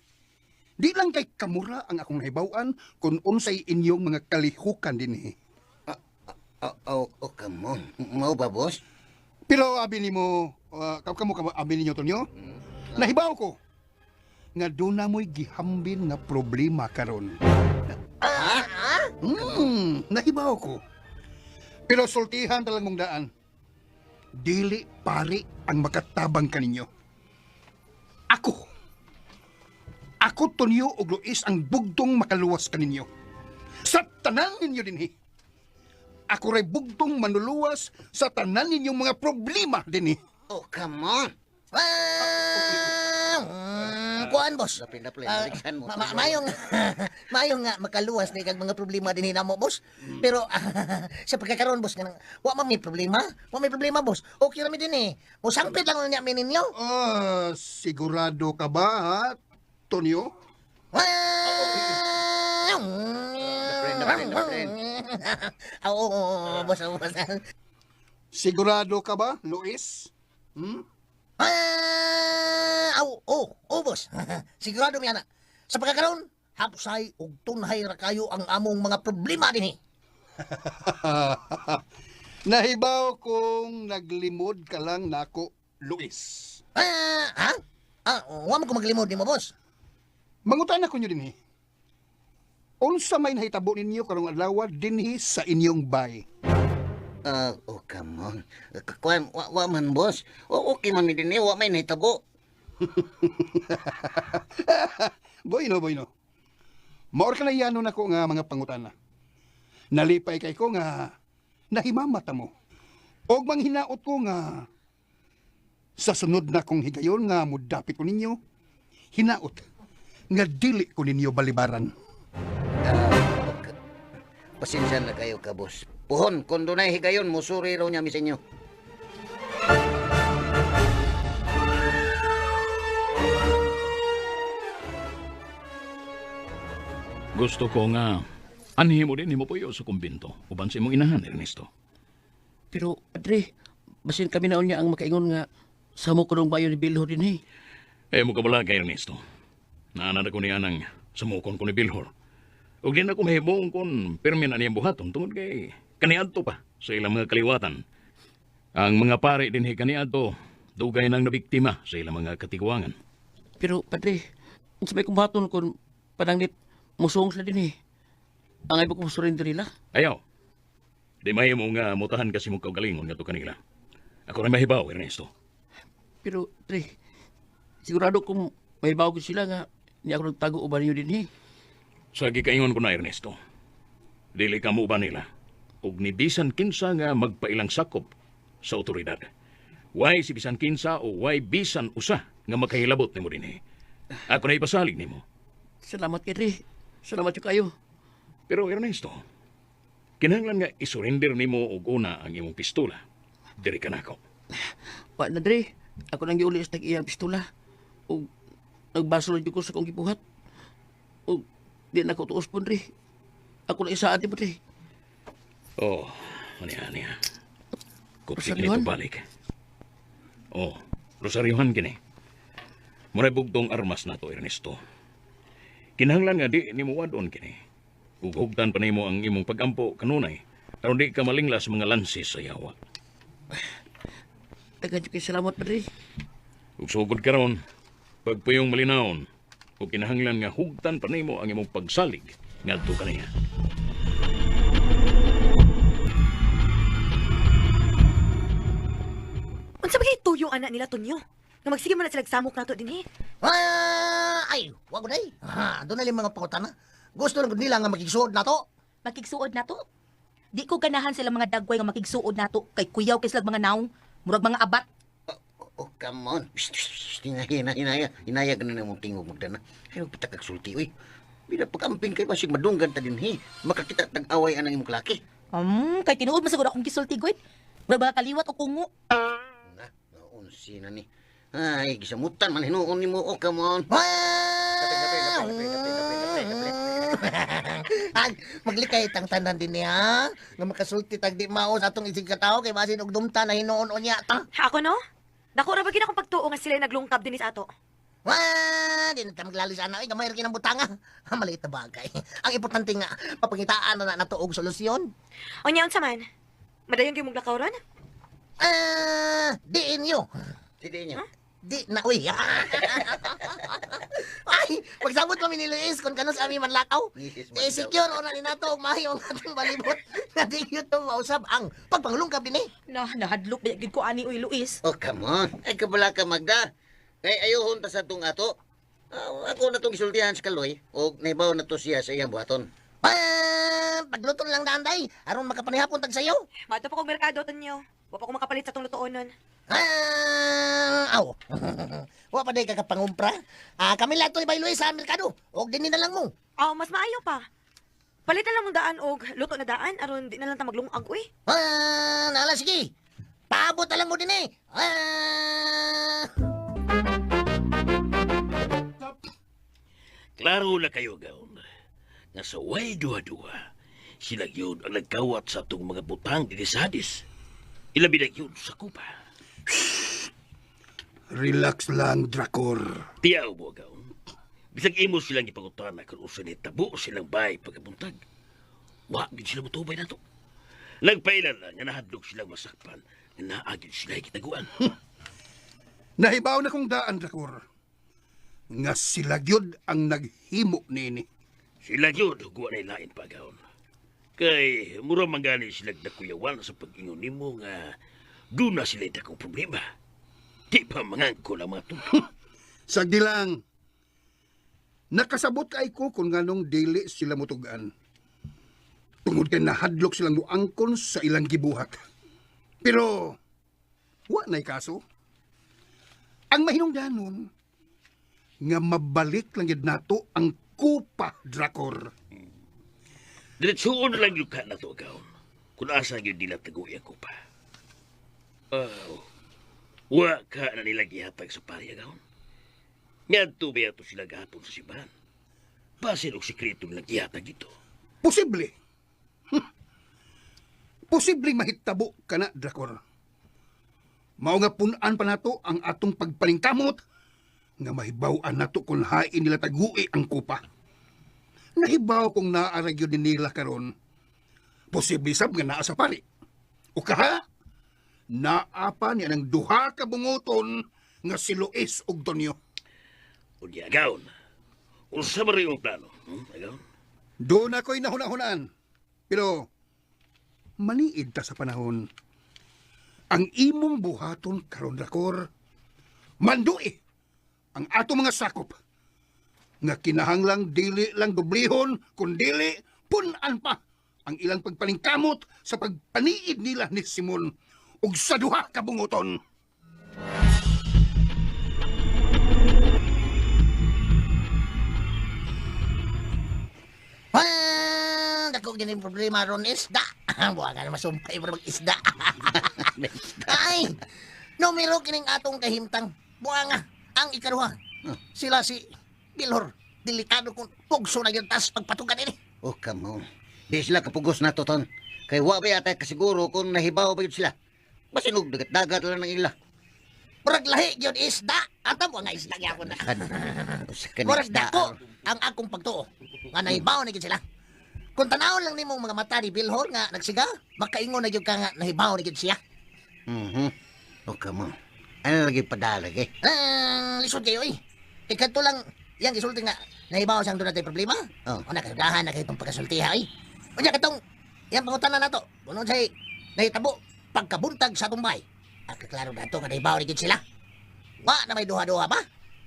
Di lang kay kamura ang akong nahibaw-an kung unsay inyong mga kalihukan dinhi. Oh, oh, oh, come on. Mao ba, boss? Pero abi nimo, kamo ka abi ninyo Tonyo? Nahibaw ko nga doon na mo'y gihambin nga problema karon. Ha? Nahibaw ko. Pero sultihan talang mong daan. Dili pari ang makatabang kaninyo. Ako. Ako, Tonyo ug Luis, ang bugtong makaluwas kaninyo. Sa tanan ninyo dinhi. Ako ray bugtong manluluwas sa tanan ninyong mga problema dinhi. Oh, come on. Ah, kuan, boss. Dapit, dapit. Ah, Balikan mo. mayong mayong nga makaluwas ni kag mga problema dinhi namo, boss. Pero sa pagkakaroon, boss, kanang wa man may problema. Wa may problema, boss. Okay ra mi dinhi. Mosangpit lang niya mi ninyo. Ah, sigurado ka ba, ha, Tonyo? Ah, Dapit, dapit, dapit. Ah, oo, oo, boss, oo, boss. Sigurado ka ba, Luis? Hmm? Ah, oo, oo, oo, boss. Sigurado mi ana. Sa pagkakaroon, Hapsay ug tunhay ra kayo ang among mga problema dinhi. Nahibaw kung naglimod ka lang nako, Luis. Ah, ha? Ah, wa man ko maglimod nimo, boss. Mangutan ako nyo dinhi. Unsa may nahitabo ninyo karong adlaw dinhi sa inyong bay? Ah, oh, come on. Kuan, wa man, boss. O, okay man mi dinhi, wa may nahitabo. Bueno, bueno. Maor ka na yano nako nga mga pangutana. Nalipay kay ko nga nahimamata mo. Og manghinaot ko nga sa sunod na kong higayon nga mudapit ko ninyo, hinaot nga dili ko ninyo balibaran. Ah, okay. Pasensya na kayo ka, boss. Puhon, kung dunay higayon, musuri raw niya mi sa inyo. Gusto ko nga anhi mo din mo puyo sa kumbinto uban sa imong inahan, Ernesto. Pero, Padre, basin kami naon niya ang makaingon nga sa mo kunong bayo ni Bilho din eh. Eh mo kabala kay Ernesto. Naanad ko niya nang sumukon ko ni Bilhor. Ug di na ko mahibong kung pirmi na niyang buhaton tungod kay kaniadto pa sa ilang mga kaliwatan. Ang mga pare dinhi kaniadto dugay nang nabiktima sa ilang mga katigwangan. Pero, Padre, unsa may kumbaton kung panangnit musong sila din eh. Ang iba ko musurrender nila. Ayaw. Di mahimo nga mutahan kasi mong kaugalingon ngadto kanila. Ako na mahibaw, Ernesto. Pero, Padre, sigurado kung may ko sila nga niya ako nagtago uban ninyo din eh. Sa gikaingon ko na, Ernesto. Dili ka mo ba nila? Ug ni bisan kinsa nga magpailang sakop sa otoridad. Way si bisan kinsa o way bisan usa nga makahilabot nimo dinhi. Ako na ipasalig nimo. Salamat kay Padre. Salamat yung kayo. Pero Ernesto, kinahanglan nga isurrender nimo og una ang imong pistola. Diri ka nako. Wa na, Dre. Ako nang giuli sa tag-iyang pistola. O nagbaso lang jud ko sa kong gibuhat. O di na ko tuos po, Dre. Ako na isa ati mo, Dre. Oh, aniya niya. Kupsi kini Rosaryohan? balik. Oh, rosaryohan kini. Muray bugtong armas na to, Ernesto. Kinahanglan nga di nimo wadon kini. Ug hugtan pa nimo ang imong pagampo kanunay aron di ka malingla sa mga lansis sa yawa. Daghan jud kay salamat, Padre. Ug sugod karon, pagpuyong malinawon, ug kinahanglan nga hugtan pa nimo ang imong pagsalig ngadto kaniya. Unsa ba kay tuyo anak nila Tonyo? Nga magsige man na sila samok nato dinhi. Ah, ay, wa gud ay. Ha, doon na lang mga pangutana. Gusto lang gud nila nga makigsuod na to. Makigsuod na to. Di ko ganahan sila mga dagway nga makigsuod nato kay kuyaw kay sila mga naong, murag mga abat. Oh, come on. Shh, shh, shh. Hinaya, hinaya, hinaya ka na mong tingog magdana. Ay, magpatakag sulti, uy. Bila pag-amping kay basig madunggan ta din, he. Makakita tag-away anang imong klaki. Kay tinuod man siguro akong gisulti goy. Murag mga kaliwat o kungo. Na, naunsi na ni. Ay, gisamutan man hinuon nimo. Oh, come on. Ah! Ay, maglikay tang tanan din niya. Nga makasulti tag di mao sa atong isig katao kay basin og dumta na hinuon unya ta. Ako no? Dako ra ba gid akong pagtuo nga sila naglungkab dinhi sa ato. Wah, di na ta maglalo sa anak. Ay, gamay ra kinang butanga. Ah, maliit na bagay. Ang importante nga, papangitaan na na nato og solusyon. Unya unsa man? Madayon kay mong lakaw ron? Ah, di inyo. Sige niyo. Di na, uy. Ay, pagsabot kami ni Luis kung kano sa aming manlakaw. Misis Eh, secure o na ni nato og maayo ang atong balibot. Na di yun to mausab ang pagpanglungkab din eh. Na nahadlok ba gid ko ani uy Luis. Oh, come on. Ay, kabala ka, Magda. Kay ayuhon ta sa tong ato. Ah, ako na tong gisultihan sa Kaloy. O naibaw na to siya sa iyang buhaton. Ah, pagluto na lang daan day. Aron makapanihapon tag sayo. Maadto pa kog merkado Tonyo. Wa pa ko makapalit sa tong lutuonon. Ah, aw. Wa pa day ka kapangumpra. Ah, kami lahat to ni Bay Luis sa merkado. Og dinhi na lang mo. Oh, mas maayo pa. Palit na lang mong daan og luto na daan aron di na lang ta maglungag uy. Ah, nala sige. Paabot na lang mo din eh. Ah. Klaro na kayo, gaon. Nga sa way duha-duha, sila yun ang nagkawat sa atong mga butang dinhi sa Hadis. Ilabi na yun sa kupa. Relax lang, Drakor. Tiyaw mo, gaon. Bisag imo silang gipangutana kung usa ni tabo silang bay pagkabuntag. Wa gid sila motubay nato. Nagpailan lang nga nahadlok silang masakpan nga naa gid sila gitaguan. Nahibaw na kong daan, Drakor. Nga sila gyud ang naghimo niini. Sila gyud ug wa nay lain pagawon. Kay mura man gani sila nakuyawan sa pag-ingon nimo nga duna sila dakong problema. Di pa mangangko ang mga tungkol. Sagdi lang. Nakasabot kay ko kung nganong dili sila mutugan. Tungod kay nahadlok silang muangkon sa ilang gibuhat. Pero wa nay kaso. Ang mahinungdanon nga mabalik lang gyud nato ang kupa, Drakor. Diretsuon na lang yung ka na to, agaw. Kung asa gyud nila taguy ang kupa. Oh, wa ka na nila gihatag sa pari, agaw. Ngadto ba yato sila gahapon sa simbahan? Basin og sikreto nilang gihatag dito. Posible. Posibleng mahitabo ka na, Drakor. Mao nga pun-an pa nato ang atong pagpaningkamot nga mahibaw-an nato kung hain nila tagui ang kupa. Nahibaw kung naa ra gyud nila karon. Posible sab nga naa sa pari. O kaha, naa pa niya ng duha ka bunguton nga si Luis ug Tonyo. Unya, agaw. Unsa man rin yung plano? Agaw? Doon ako'y nahuna-hunaan. Pero maniid ta sa panahon. Ang imong buhaton karon, Drakor, mandui ang ato mga sakop nga kinahanglang dili lang dublihon kun dili pun-an pa ang ilang pagpaningkamot sa pagpaniid nila ni Simon ug sa duha ka bunguton. Ah, dako gini problema ron isda. Buwa ka na masumpay pero mag-isda. Ay, numero kining atong kahimtang. Buwa nga, ang ikaduha. Sila si Bilhor. Delikado kung pugso na yung tas pagpatugan ini. Oh, come on. Di sila kapugos na to, ton. Kay wa ba yata kasiguro kung nahibaw ba yun sila. Basinog, dagat-dagat lang ng ila. Murag lahi yun isda. Ata mo nga isda gyapon na. Usa ka na Murag isda. dako ang akong pagtuo. Nga nahibaw na gyud sila. Kung tanawon lang nimong mga mata ni Bilhor nga nagsiga, makaingon na gyud ka nga nahibaw na gyud siya. Oh, come on. Ano lagi padalag eh? Ah, lisod kayo eh. Ikadto lang, yang gisulti nga, nahibaw siyang doon natin problema. Oh. O nakasudahan na kayo itong pagkasultiha eh. Unya katong, yang pangutana na to, kung sa'y nahitabo, pagkabuntag sa atong bahay. At klaro na to nga nahibaw na gyud sila. Wa na may duha-duha ba?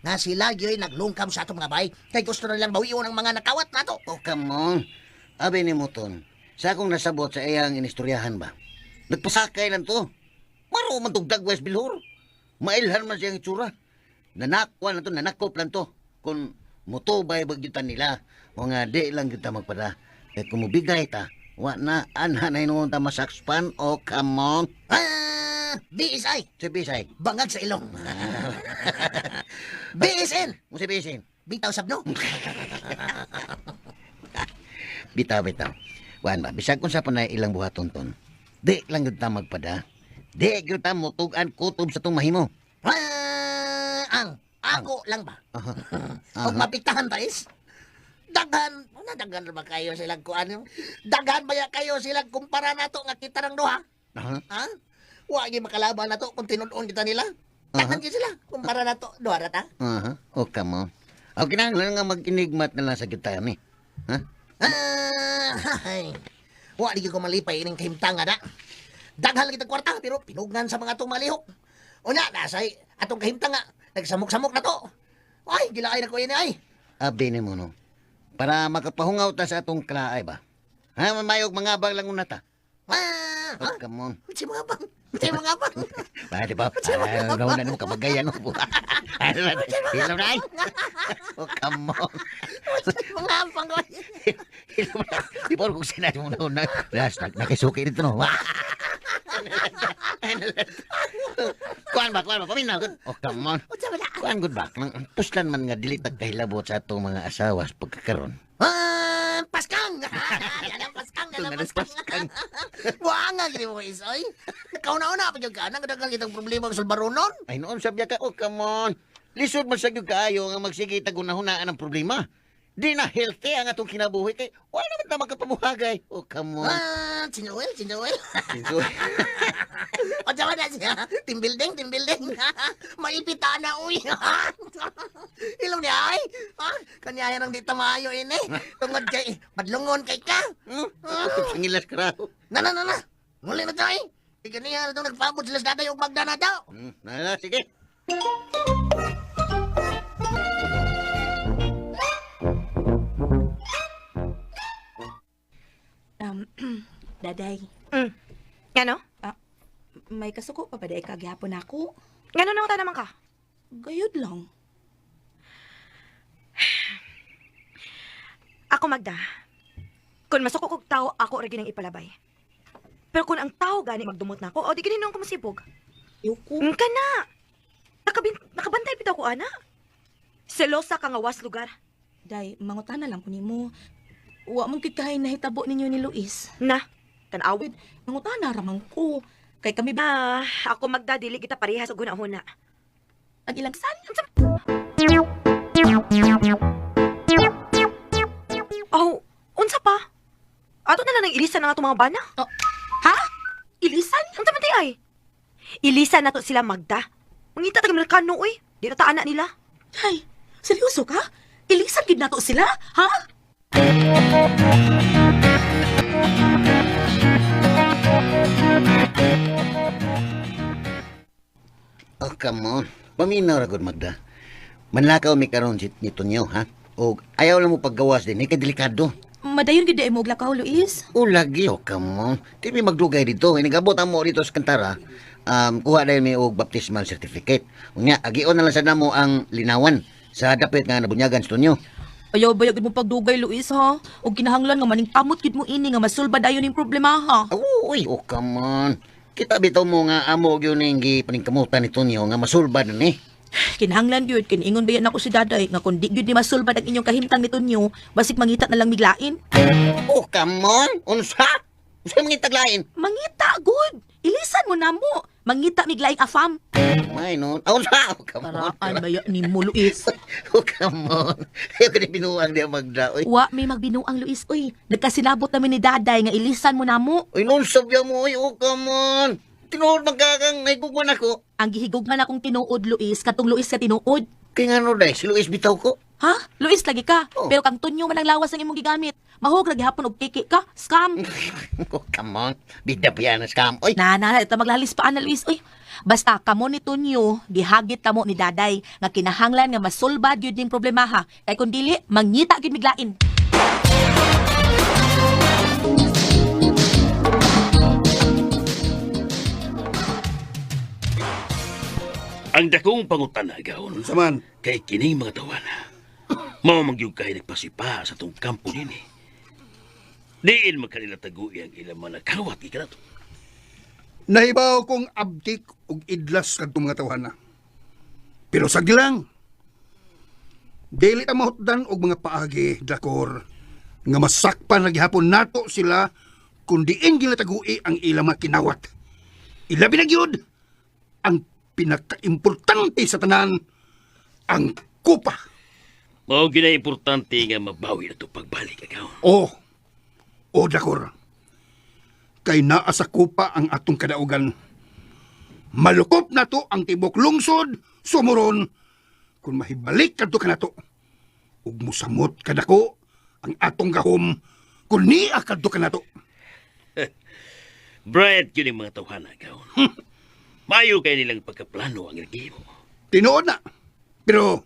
Nga sila gyud naglungkam sa atong mga bahay, kay gusto na nilang bawion ang mga nakawat nato. Oh, come on. Abi ni mo, ton. Sa akong nasabot sa iyang inistoryahan ba? Nagpasakay lang to. Maro man tong dagwes Bilhor. Mailhan man siyang itsura. Nanakwa na to, nanakop lang to. Kung mutubay bagyutan nila, o nga di lang kita magpada. Kaya kung mubigay ta, wa na anha na hinuon ta masakspan. Oh, come on. Ah, BSI, Si BSI. bangag sa ilong. BSN, Mo si BSN. bitaw sabno. Bitaw, bitaw. Wan ba, bisag kung sa panay ilang buhaton ton. Di lang gyud ta magpada. Di gyud ta mutug-an kutob sa tong mahimo. Ah, ang ako lang ba? Aha. Og mapiktahan ta is. Daghan, na daghan ba kayo silang kuan? Daghan ba ya kayo silang kumpara nato nga kita ng duha? Aha. Ha? Wa gyud makalaban nato kung tinud-on kita nila. Daghan gyud sila kumpara nato duha ra ta. Aha. Oh, come on. O kinahanglan nga mag-enigmat na lang sa kita ni. Ha? Ah, hay. Wa di gyud ko malipay ining kahimtang nga da. Daghan lang kitang kwarta pero pinugnan sa mga atong malihok. Unya nasay atong kahimtang nga nagsamok-samok na to. Ay, gilaay na ko ini ay. Abi ni mo no. Para makapahungaw ta sa atong kalaay ba? Ha, mamayog mga abang lang una ta. Ah, Oh, come on. Si mga bang, si mga bang. Ba, di ba? Ah, nauna mo kabagayan mo. Hilom na ay. Oh, come on. Mga bang ko. Hilom na. Di ba kung sinabi mo na una? Last, nakisuki dito no. Kuan ba, kuan ba, paminaw. Oh, come on. Unsa ba na? Kuan good ba? Nang puslan man nga dili tagkahilabot sa atong mga asawa sa pagkakaron. Ah, paskang. Yan ang paskang, yan ang Tunga na paskang. Buanga gini mo isoy. Nakauna-una pa gyud ka nang daghang kitang problema sa sulbaronon. Ay noon sabya ka, oh come on. Lisod man sa gyud kaayo nga magsige tag hunahunaan ang problema. Di na healthy ang atong kinabuhi kay wala naman ta makapamuhagay. Oh, come on. Ah, si Noel, si Noel. Sinso. O tsaka na siya. Team building, team building. Maipita na, uy. Ilong niya, ay. Ha? Kanyaya nang di tamayo, ini. Tungod kay, padlungon kay ka. Sangilas ka raw. Na, na, na, na. Muli na tayo, eh. Ikaniya na itong nagpabot sila sa daday o magda na daw. Na, na, sige. Daday. Ngano? Ah, may kasuko pa ba day kagihapon ako? Ngano nang naman ka? Gayud lang. Ako Magda. Kung masuko kog tao, ako ra gyud ang ipalabay. Pero kung ang tao gani magdumot na ako, o di gani ko masibog. Ayoko. Ka na. Nakabantay bitaw ko ana. Selosa ka nga was lugar. Day, mangutana lang ko nimo. Wa man gid kahay nahitabo ninyo ni Luis. Na, tan-awid. Mangutana ra man ko. Kay kami ba Ah, ako Magda dili kita parehas og hunahuna. ang ilang san? Oh, unsa pa? Ato na lang nang ilisan ang atong mga bana. Oh, ha? Ilisan? Unsa man tay ay? Ilisan nato sila Magda. Mangita tag Amerikano oy. Di na ta ana nila. Day, seryoso ka? Ilisan gid nato sila, ha? Oh, come on. Paminaw ra gud Magda. Manlakaw mi karon si ni Tonyo, ha? Og ayaw lang mo paggawas din, kay delikado. Madayon gid mo og lakaw, Luis. O lagi, oh, come on. Di mi magdugay dito. Inigabot amo dito sa Kantara. Kuha dahil mi og baptismal certificate. Unya, agion na lang sa namo ang linawan sa dapit nga nabunyagan sa Tonyo. Ayaw ba gid mo pagdugay, Luis, ha? Og kinahanglan nga maningkamot gid mo ini nga masulba dayon ning problema, ha? Uy, oh, come on. Kita bitaw mo nga amo gyud ning gipaningkamutan ni Tonyo nga masulbad na ni. Kinahanglan gyud kiningon ba yan ako si Daday nga kun di gyud ni masulbad ang inyong kahimtang ni Tonyo, basig mangita na lang miglain. Oh, come on. Unsa? Unsa mga taglain? Mangita gud. Ilisan mo na mo. Mangita miglaing afam. May no. Oh, unsa? Oh, come on. Paraan ba ni mo, Luis? Oh, come on. Ayaw ka ni binuang di ang Magda. Uy, Wa may magbinuang Luis oy. Nagkasinabot namin ni Daday nga ilisan mo na mo. uy nun sabya mo. Uy, oh, come on. Tinuod magkakang naigugman ako. Ang gihigugman akong tinuod, Luis, katong Luis ka tinuod. Kaya nga no, day, si Luis bitaw ko. Ha? Luis lagi ka. Oh. Pero kang Tonyo man ang lawas ang imong gigamit. Mahog lagi hapon og kiki ka. Scam. Oh, come on. Bida pa yan ang scam. Uy, Na na, ito maglalis pa ana Luis. Uy, basta kamo ni Tonyo, gihagit kamo ni Daday nga kinahanglan nga masulbad gyud ning problema ha. Kay kun dili, mangita gyud miglain. Ang dakong pangutana gahon. Unsa man? Kay kining mga tawana. Mao man gyud kay nagpasipa sa tong kampo nini. Diin man kanila tagui ang ilang mga nakawat gikan nato. Nahibaw kong abtik og idlas kadtong mga tawhana. Pero sagdi lang. Dili ta mahutdan og mga paagi, Drakor, nga masakpan na gihapon nato sila kung diin gilatagui ang ilang mga kinawat. Ilabi na gyud ang pinakaimportante sa tanan, ang kupa. Mao gyud ang importante nga mabawi na to pagbalik agaw. O, o Drakor, kay naa sa kupa ang atong kadaugan. Malukop na to ang tibok lungsod, sumuron, kung mahibalik kadto kanato. Ug musamot kadako ang atong gahom kung niya kadto kanato. Bright gyud ang mga tawhana gahon. Maayo kay nilang pagkaplano ang gihimo. Tinuod na. Pero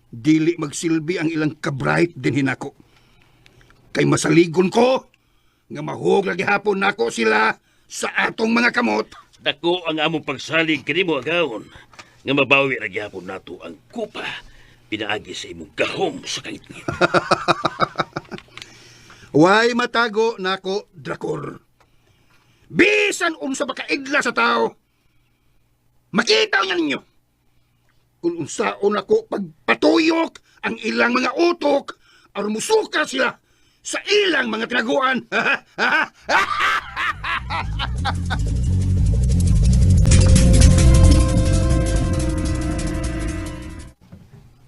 dili magsilbi ang ilang kabright din hinako. Kay masaligon ko nga mahug lagi hapon nako sila sa atong mga kamot. Dako ang among pagsalig kanimo agawon nga mabawi ra gyapon nato ang kupa pinaagi sa imong gahom sa kangitngit. Way matago nako Drakor. Bisan unsa ba kaigla sa tao. Makita niya ninyo. Kung unsaon ako pagpatuyok ang ilang mga utok aron musuka sila sa ilang mga tinaguan.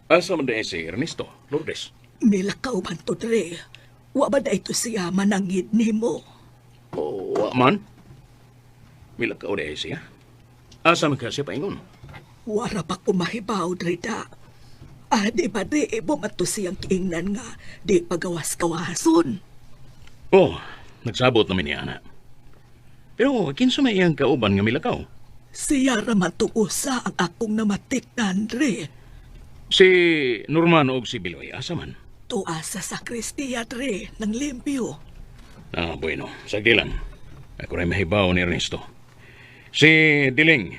Asa man diay si Ernesto, Lourdes? Milakaw man to, Dre. Wa ba da ito siya manangid nimo? O, wa man. Milakaw diay siya. Asa man ka siya paingon? Wara pa ko mahibaw, Dre da. Ah, di ba di, bumato siyang kiingnan nga, di pagawas-kawason. Oh, nagsabot namin niya, ana. Pero kinsa may iyang kauban nga milakaw? Siya raman tong usa ang akong namatikdan, Dre. Si Norman og si Biloy, asa man? Tuwa sa sakristiya, Dre, ng limpyo. Ah, bueno, sagdi lang. Ako rin mahibaw ni Ernesto. Si Diling,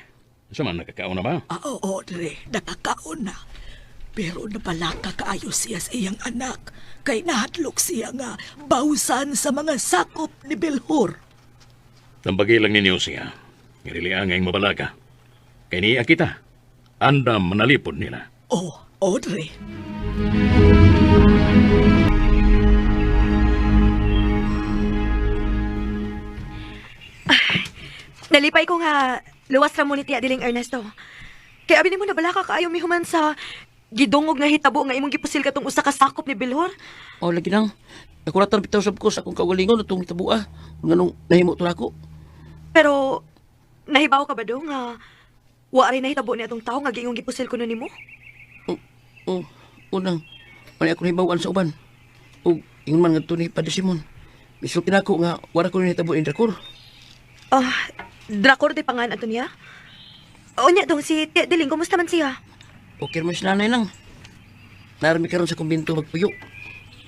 asa man nakakaon na ba? Ah, oo, Dre, nakakaon na. Pero napalaka kaayo siya sa iyang anak, kay nahadlok siya nga bawsan sa mga sakop ni Belhor. Tambagi lang ninyo siya. Ngirili ang ngayong mabalaga. Kay niya kita. Andam manalipod nila. Oh, Audrey. Nalipay ko nga luwas ra mo ni Tia Diling Ernesto. Kay abi nimo nabalaka kaayo mihuman sa gidungog nga hitabo nga imong gipusil katong usa ka sakop ni Bilhor. O lagi nang nakuratan bitaw sab ko sa akong kaugalingon atong tabua. Nganong nahimo to nako. Pero nahibaw ka ba do nga wa rin nahitabo ni atong tawo nga giingong gipusil kuno nimo? O, unang wala ako nahibawan sa uban. O ingon man ngadto ni Padre Simon. Misulti nako nga wala ko nahitabo ni Drakor. Ah, Drakor di pangan ato niya. Unya dong si Tia Diling, kumusta man siya? Okay man siya nanay nang. Narami karon sa kumbinto magpuyo.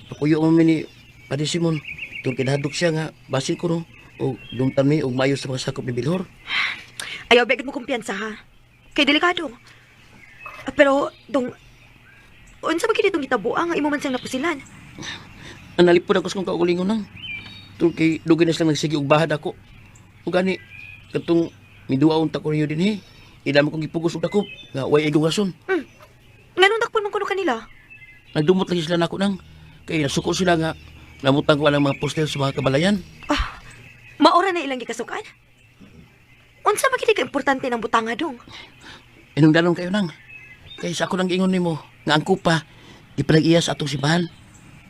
Papuyo man mi ni Padre Simon. Tungkol kinahadlok siya nga basin ko no. O dumtan mi og maayo sa mga sakop ni Bilhor. Ayaw begit mo kumpiyansa ha. Kay delikado. Ah, pero dong unsa ba kini itong gitabo nga imo man siyang napusilan? Ang nalipod ako sa kong kaugalingon nang. Tungkol kay dugay na silang nagsige og bahad ako. O gani, katong miduha unta ko ninyo din he. Ila mo kong gipugos og dakop nga way igong rason. Nganong dakpon man kuno kanila? Nagdumot lagi sila nako nang. Kay nasuko sila nga namutang ko ang mga poster sa mga kabalayan. Ah, maora na ilang gikasukan? Unsa ba kini ka importante ng butanga dong? Inungdanon kayo nang. Kay sa ako nang giingon nimo nga ang kupa gipalag-iya sa atong simbahan.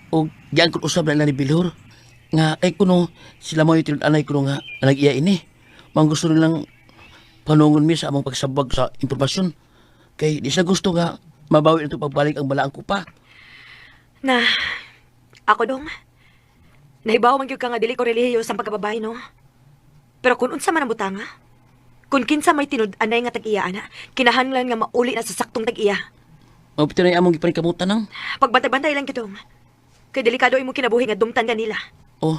O giangkon usab na nila ni Bilhor nga kay kuno sila mo yung anay kuno nga nag-iya ini. Mang gusto nilang panungon mi sa among pagsabag sa impormasyon. Kay di siya gusto nga mabawi na ito pagbalik ang balaang kupa. Na, ako dong. Nahibaw man gyud ka nga dili ko relihiyo sa pagkababae, no? Pero kung unsa man ang butanga, kung kinsa may tinud-anay nga tag-iya ana, kinahanglan nga mauli na sa saktong tag-iya. Mabito na yung among gipanikamutan nang. Pagbantay-bantay lang gyud dong. Kay delikado imong kinabuhi nga dumtan kanila. O,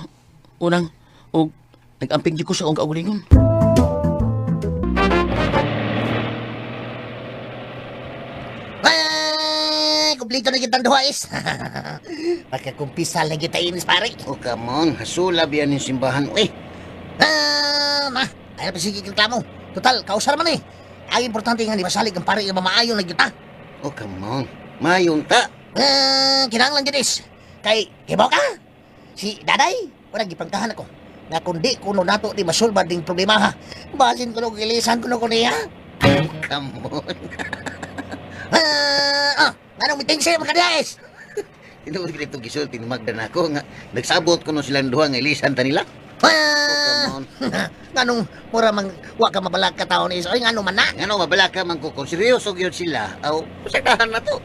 unang, o nag-amping di ko sa akong kaugalingon. Ay, kumpleto na kitang duha is. Pagkakumpisal na kita inis pare. Oh, come on. Hasula biyan yung simbahan. Uy, Ah, ma, ay pa sige reklamo. Total, kausar man eh. Ang importante nga di masalig ang pare nga mamaayo na kita. oh, come on. Mayon ta. Ah, kinahanglan gyud is. Kay kibaw ka. Si Daday, wala gipangtahan ako. Nga kung di kuno nato di masulbad ding problema ha. Basin kuno gilisan kuno ko niya. Oh, come on. Ah, ah, nganong miting siya makadiais? Tinuod ko itong gisulti ni Magda na ako nga nagsabot ko no silang duha nga ilisan ta nila. Ah, Oh, come on. nganong mura mang wa ka mabalag ka taon is. Oy, ngano man na? Ngano mabala ka man ko kung seryoso gyud sila. Aw, pasagdahan na to.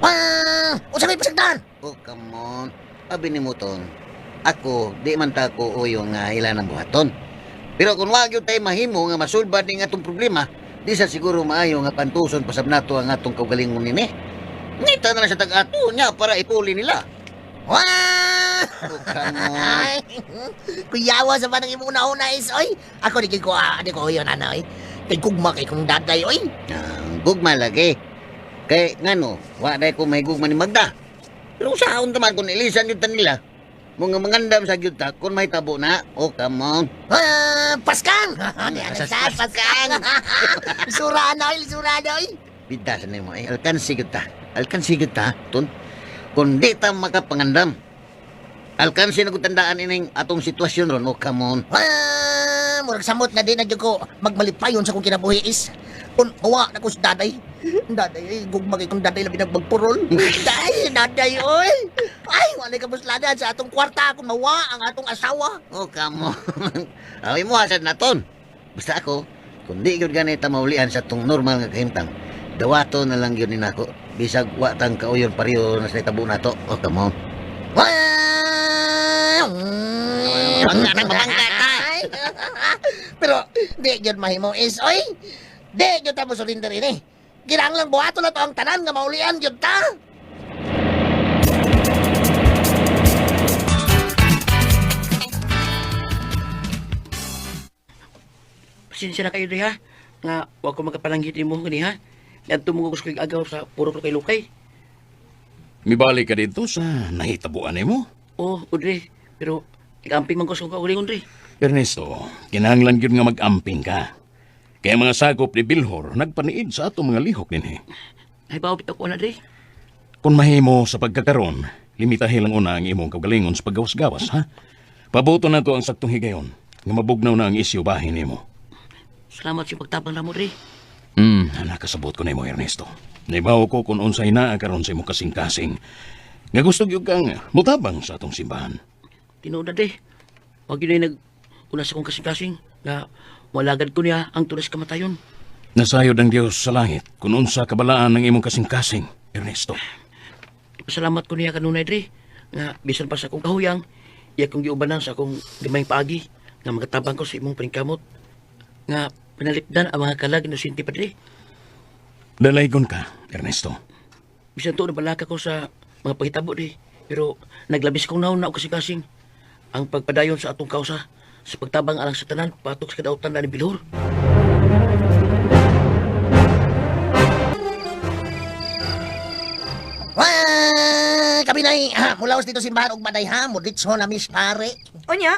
Ah, unsa may pasagdan? Oh, come on. Abi ni mo ton. Ako, di man ta ko uyo nga ila ng buhaton. Pero kung wa gyud tay mahimo nga masulbad ning atong problema, di sa siguro maayo nga pantuson pasab nato ang atong kaugalingon nini. Ngita na lang sa tag-ato niya para ipuli nila. Wah! Oh, come on. Ay, kuyawa sa panang imong una-una is, oy. Ako di ko, ah, di ko yun, ana, oy. Kay gugma kay kong daday, oy. Ah, gugma lagi. Kay ngano, wa day ko may gugma ni Magda. Pero usahaon ta man kung ilisan gyud ta nila. Mga mangandam sa gyud ta kung may tabo na. Oh, come on. Ah, paskang! Di ana sa paskang! Lisura na, oy, lisura na, oy. Bida sa nimo ay alkansi gyud ta. Alkansi gyud ta, tun. Kung di ta makapangandam. Alkansi na gud tandaan ining atong sitwasyon ron. Oh, come on. Ah, Murag samot na di na jud ko magmalipayon sa kong kinabuhi is. Kun mawa na ko sa daday. Daday, ay, gugma kay kong daday labi nagpagpurol. Day, daday, oy. Ay, wala ka busladan sa atong kwarta kung mawa ang atong asawa. Oh, come on. Away mo hasad na ton. Basta ako, kung di gyud ganita maulian sa tong normal nga kahimtang, dawato na lang gyud ni nako. Bisag wa tang kauyon pareho na sa itabo nato. Oh, come on. Mabangga na, mabangga ka. Pero di gyud mahimo is, oy. Di gyud ta mo surrender ini. Kinahanglan buhaton na to ang tanan nga maulian gyud ta. Pasensya na kayo dre ha. Nga wa ko makapalanggit nimo gani ha. Ngadto mo ko sa agaw sa puro kay lukay. Mibalik ka dito sa nahitabuan nimo. Oh, Udre, pero nag-amping man ko sa kaugalingon dre. Ernesto, kinahanglan gyud nga mag-amping ka. Kaya mga sakop ni Bilhor nagpaniid sa atong mga lihok dinhi. Ay bawo bitaw ko na dre. Kung mahimo sa pagkakaron, limitahi lang una ang imong kaugalingon sa paggawas-gawas, ha? Pabuto na to ang saktong higayon, nga mabugnaw na ang isyu bahin nimo. Salamat sa pagtabang namo dre. Nakasabot ko nimo, Ernesto. Naibaw ko kung unsay naa karon sa imong kasing-kasing. Nga gusto gyud kang mutabang sa atong simbahan. Tinuod na dre. Wa gyud nag una sa kong kasing-kasing nga walagad ko niya ang tulas kamatayon. Nasayod ang Dios sa langit kung unsa kabalaan ng imong kasing-kasing, Ernesto. Pasalamat ko niya kanunay dre nga bisan pa sa akong kahuyang iya kong giubanan sa akong gamayng paagi nga magatabang ko sa imong paningkamot nga pinalipdan ang mga kalag inosente pa dre. Dalaygon ka, Ernesto. Bisan tuod nabalaka ko sa mga pahitabo dre pero naglabis kong naon na og kasing-kasing ang pagpadayon sa atong kausa sa pagtabang alang sa tanan patok sa kadautan na ni Bilhor. Wah, kami na ha, mulaos dito simbahan og baday ha, moditso na mis pare. Unya,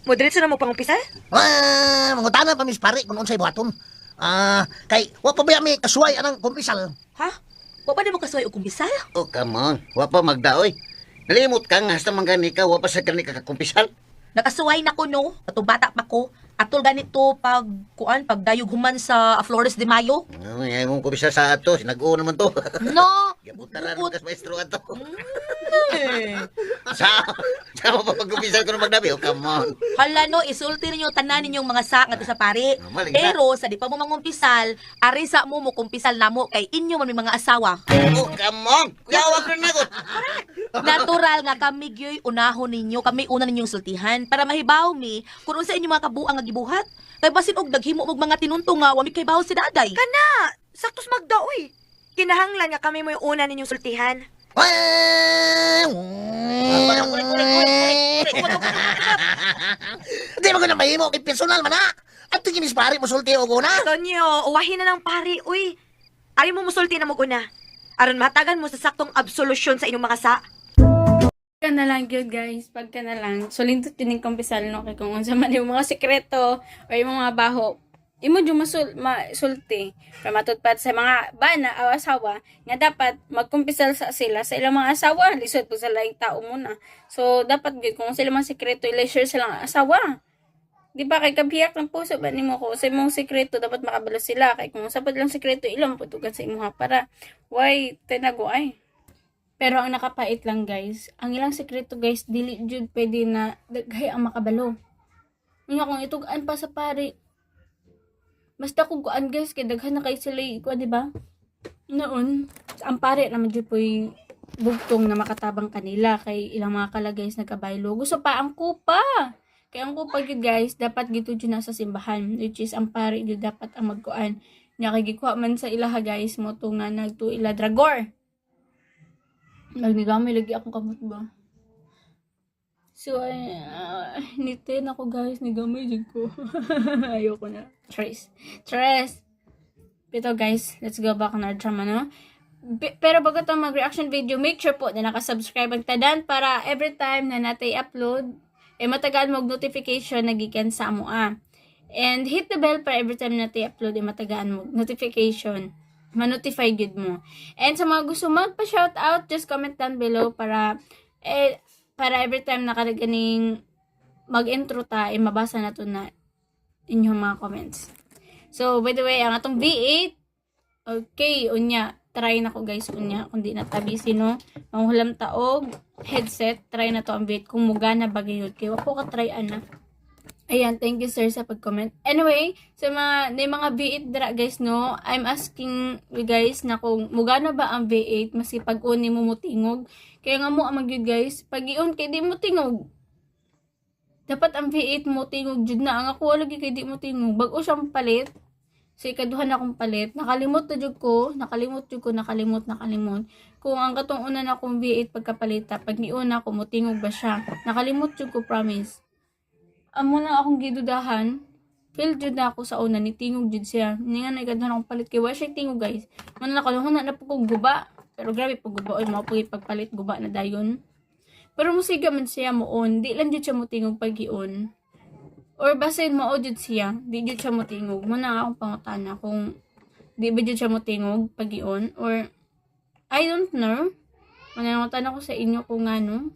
mo diretso na mo pangumpisal? Wah, mangutana pa mis pare kung unsay buhaton. Ah, kay wa pa ba mi kasuway anang kumpisal. Ha? Wa pa nimo kasuway og kumpisal? Oh, come on. Wa pa magdaoy. Nalimot ka nga hasta manggani ka, wa pa sa gani ka kakumpisal. Nakasuway na ko no, atong bata pa ko. Atol ganito pag kuan pagdayog human sa Flores de Mayo. Ay, mong kumpisal sa ato, sinag-o naman to. No. Gabutaran mo kas maestro ato. Eh. Sa, sa mo pa pagkumpisal ko ng magdabi. Oh, come on. Hala no, isulti ninyo tanan ninyong mga sa ngadto sa pari. Ah, maling na. Pero sa di pa mo mangumpisal, ari sa mo mo kumpisal namo kay inyo man may mga asawa. Oh, come on. Kuya, wag na ko. Natural nga kami gyoy unahon ninyo, kami una ninyong sultihan para mahibaw mi kung unsa inyong mga kabuang nga gibuhat. Kay basin og naghimo og mga tinunto nga wa mi kay bawo si daday. Kana, saktos magda oy. Kinahanglan nga kami mo'y una ninyong sultihan. Di ba ko na mahimo kay personal man ha? At tingin mis pare mo sulti og una. Tonyo, uwahin na ng pari, uy. Ari mo musulti na mo una. Aron matagan mo sa saktong absolusyon sa inyong mga sa. Pagka na lang yun guys, pagka na lang. So lindot yun yung kumpisal no, kay kung unsa man yung mga sikreto o yung mga baho, imo jud masul masulti. Pero matud pa sa mga bana o asawa nga dapat magkumpisal sa sila sa ilang mga asawa, lisod po sa laing tao muna. So dapat gyud kung sila mga sikreto ila-share sa ilang asawa. Di ba kay kabiyak ng puso ba nimo ko sa imong sikreto dapat makabalo sila kay kung sa lang sikreto ilang putugan sa imuha para why tinago ay. Pero ang nakapait lang guys, ang ilang sekreto guys, dili jud pwede na daghay ang makabalo. Nga kung itugaan pa sa pare, basta kung kuan guys, kay daghan na kay sila ikuan, di ba? Noon, ang pare naman jud po'y bugtong na makatabang kanila kay ilang mga kala guys nagkabaylo. Gusto pa ang kupa. Kay ang kupa gyud guys, dapat gito jud nasa simbahan, which is ang pare jud dapat ang magkuan. Nya kay gikuha man sa ilaha guys, mo to nga nagtu ila dragor. Nagnigamay lagi akong kamot ba. So, ay, nitin ako guys, nigamay jud ko. Ayoko na. Tres. Tres! Pero guys, let's go back on our drama, no? Pero bago itong mag-reaction video, make sure po na nakasubscribe ang tadan para every time na natay upload, eh matagaan mo og notification na gikan sa amoa. And hit the bell para every time natay upload, eh matagaan mo notification. Ma-notify gud mo. And sa mga gusto magpa-shoutout, just comment down below para eh, para every time na ganing mag-intro ta, eh, mabasa na to na inyong mga comments. So, by the way, ang atong V8, okay, unya, try na ko guys, unya, kung di na ta busy, no? Manghulam taog, headset, try na to ang V8, kung mugana ba gayud, kay wa ko ka try ana. Ayan, thank you, sir, sa pag-comment. Anyway, sa mga na mga V8 dira guys, no, I'm asking you guys na kung mugana ba ang V8 maski pag uni mo mutingog. Kaya nga mo ang magyud guys, pag i-on kay di mo tingog. Dapat ang V8 mo tingog jud na. Ang ako lagi kay di mo tingog. Bag-o siyang palit. So ikaduha na akong palit. Nakalimot na jud ko, nakalimot jud ko, nakalimot, nakalimot. Kung ang katong una na akong V8 pagkapalita, pag niuna ako motingog ba siya? Nakalimot jud ko, promise. Amo lang akong gidudahan, feel jud na ako sa una, ni tingog jud siya. Ni nga nagkadto akong palit kay wa siya tingog guys. Man na kalahon na po kog guba. Pero grabe po guba oy, mao po pagpalit guba na dayon. Pero musiga man siya mo-on, di lang jud siya motingog pag i-on. Or basin mao jud siya, di jud siya motingog. Mo na akong pangutana kung di ba jud siya motingog pag i-on or I don't know. Manangutana ko sa inyo kung ano.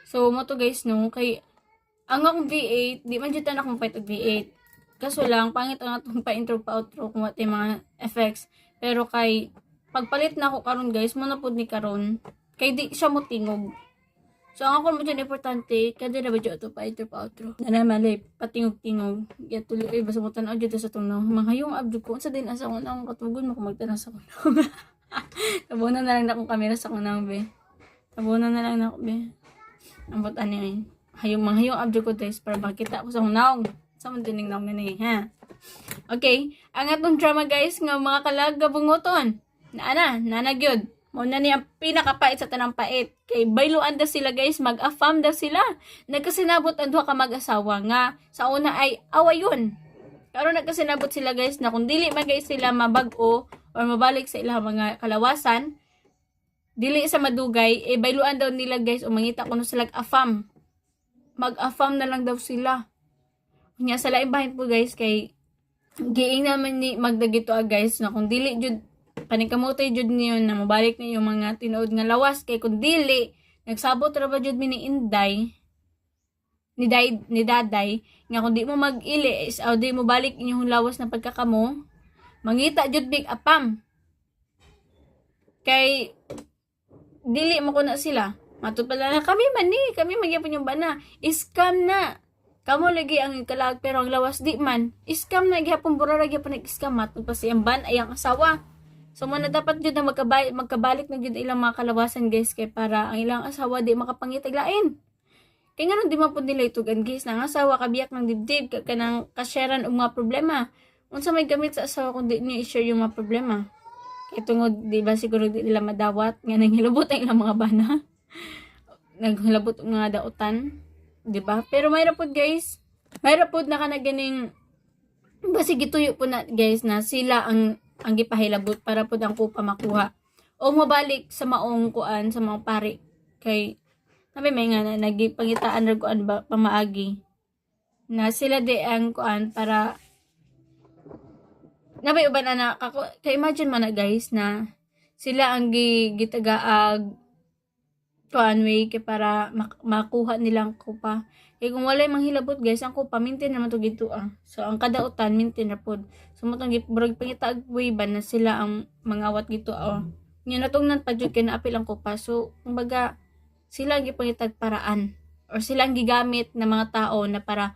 So mo to guys no, kay ang akong V8, di man jud ta na akong palit og V8. Kaso lang, pangit ang atong pa-intro pa outro kung what yung mga effects. Pero kay, pagpalit na ako karon guys, mo na pud ni karon. Kay di siya mo tingog. So ang ako mo dyan importante, kada na ba dyan ito pa intro pa outro. Na mali, patingog-tingog. Ya tuloy, ay basta mo tanaw dyan sa tong mga hayong abdo ko. Unsa din asa ko na akong katugon mo kung magtanaw sa kunong. Tabunan na lang na akong kamera sa kunong, be. Tabunan na lang na ako, be. Ambot ani ay. Hayong mga hayong abdo ko guys para makita ko sa naong. Sa man dining naong ni ha. Okay, ang atong drama guys nga mga kalag bunguton. Naana, nana gyud. Mao na ni ang pinakapait sa tanang pait. Kay bayluan daw sila guys, mag-affam daw sila. Nagkasinabot ang duha ka mag-asawa nga sa una ay awayon. Karon nagkasinabot sila guys na kung dili man guys sila mabag-o or mabalik sa ilang mga kalawasan, dili sa madugay, eh bayluan daw nila guys o mangita kuno sila afam. Mag-afam na lang daw sila. Nya sa laing bahin po guys kay giing naman ni magdagito ah guys na kung dili jud paningkamotay jud niyo na mabalik na yung mga tinuod nga lawas kay kung dili nagsabot ra ba jud mi ni Inday ni Day, ni Daday nga kung di mo mag-ili is o di mo balik inyong lawas na pagkakamo mangita jud big apam kay dili mo ko na sila matud pala na kami man ni kami magyapon yung bana scam na kamo lagi ang kalag pero ang lawas di man scam na gyapon burara gyapon nag-scam matud pa siyang ban ay ang asawa. So mo na dapat jud na magkabalik na jud ilang mga kalawasan guys kay para ang ilang asawa di makapangitag lain. Kay ngano di man pud nila itugan guys na ang asawa kabiyak ng dibdib ka kanang kasharean og mga problema. Unsa may gamit sa asawa kung di niyo i-share yung mga problema? Kay tungod di ba siguro di nila madawat nga nanghilabot ang ilang mga bana. Naghilabot ang mga dautan, di ba? Pero mayra pud guys, mayra pud na kana ganing basig gituyo po na guys na sila ang gipahilabot para pud ang kupa makuha o mabalik sa maong kuan sa maong pari kay sabi may nga na nagipangitaan ra kuan ba pamaagi na sila di ang kuan para nabay uban ana kako kay imagine man na guys na sila ang gitagaag kuan way kay para makuha nilang kupa. Kay kung walay manghilabot guys, ang kupa maintain naman to gito ah. So ang kadautan maintain ra pod. So mo tong murag pangitaag way ba na sila ang mangawat gito ah. Nya natungnan pa jud kay naapil ang kupa. So kumbaga sila ang gipangitag paraan or sila ang gigamit ng mga tao na para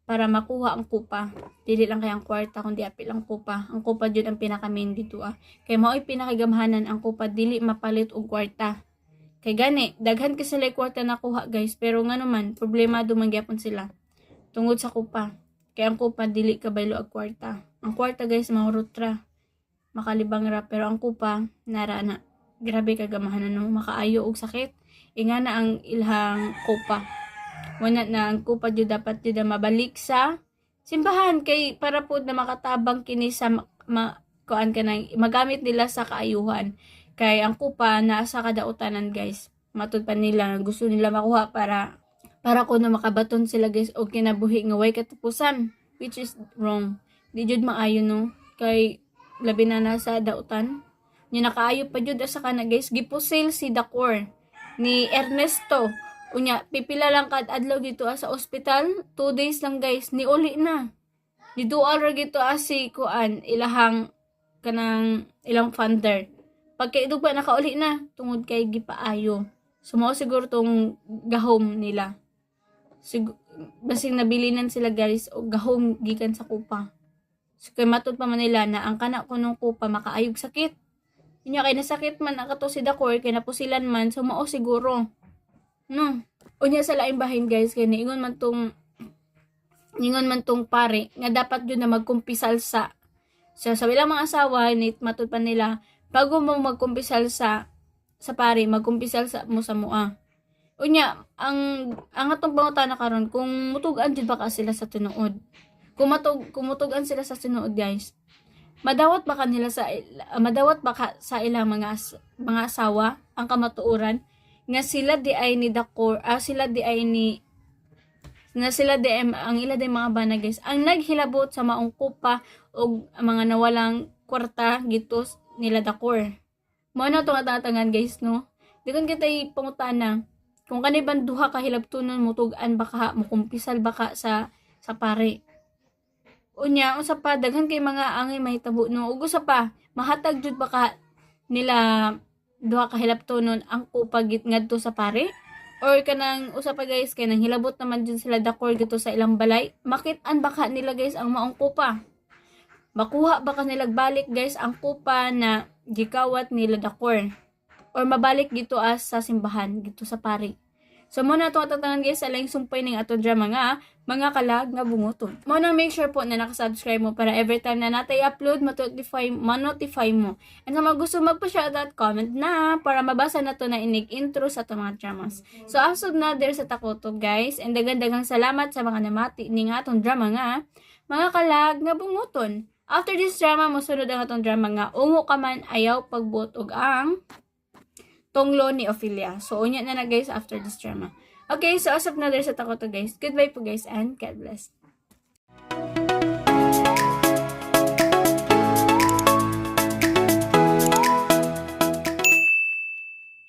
para makuha ang kupa. Dili lang kay ang kwarta kundi apil ang kupa. Ang kupa jud ang pinaka main dito ah. Kay mao'y pinakagamhanan ang kupa dili mapalit og kwarta. Kay gani, daghan kasi sila kwarta nakuha guys, pero nga naman, problemado man gyapon sila. Tungod sa kupa. Kay ang kupa dili kabaylo og kwarta. Ang kwarta guys mahurot ra. Makalibang ra pero ang kupa nara na. Grabe kagamahan no, makaayo og sakit. Inga na ang ilhang kupa. Wala na ang kupa jud dapat jud na mabalik sa simbahan kay para pud na makatabang kini sa kuan kanang magamit nila sa kaayuhan. Kay ang kupa naa sa kadautanan guys. Matud pa nila gusto nila makuha para para kuno makabaton sila guys og kinabuhi nga way katapusan, which is wrong. Di jud maayo no kay labi na nasa dautan. Nya nakaayo pa jud asa kana guys, gipusil si Dakor ni Ernesto. Unya, pipila lang kad adlaw dito sa ospital, 2 days lang, guys, niuli na. Nidual ra gito si kuan ilahang kanang ilang funder. Pagkaidugpa, nakauli na tungod kay gipaayo. So mao siguro tong gahom nila. Basing nabilinan sila, guys, o gahom gikan sa kupa. So kay matud pa man nila na ang kana kunong kupa makaayog sakit. Unya kay nasakit man ang kato si Dakor kay napusilan man, so mao siguro. No. Unya sa laing bahin, guys, kay niingon man tong pare nga dapat yun na magkumpisal sa ilang mga asawa ni matud pa nila bago mo magkumpisal sa pare, magkumpisal sa mo sa mua. Unya ang atong pangutana karon, kung mutugan jud ba ka sila sa tinuod? Kung mutug-an sila sa tinuod, guys, madawat ba ka sa ilang mga asawa ang kamatuoran nga sila di ay ni Dakor, sila di ay ni na sila di ay, ang ila di mga bana, guys, ang naghilabot sa maong kupa og mga nawalang kwarta gitos nila Dakor? Mao na itong atatangan, guys, no? Di kon kita pangutana kung kani ban duha ka hilabtonon mutug-an ba ka, mukumpisal ba ka sa pare. Unya, unsa pa, daghan kay mga angay mahitabo, no? Ug usa pa, mahatag jud ba ka nila duha ka hilabtonon ang kupa git ngadto sa pare? Or kanang usa pa, guys, kay nang hilabot naman jud sila Dakor dito sa ilang balay, makit-an ba ka nila, guys, ang maong kupa? Makuha ba ka nila balik, guys, ang kupa na gikawat nila Dakor? Or mabalik gito as sa simbahan, gito sa pari? So mo na ito atatangan, guys, sa laing sumpay ng ato drama nga Mga Kalag nga Bunguton. Mo na make sure po na nakasubscribe mo para every time na natay upload, ma-notify mo. And sa mga gusto magpa-shoutout, comment na para mabasa na to na inig intro sa ato mga dramas. So asod na there sa Takoto, guys. And dagan-dagang salamat sa mga namati ni nga atong drama nga Mga Kalag nga Bunguton. After this drama, mosunod ang atong drama nga Ungo Ka Man Ayaw Pagbuot og ang Tonglo ni Ophelia. So, unya na na, guys, after this drama. Okay, so asap na there sa Takoto, guys. Goodbye po, guys, and God bless.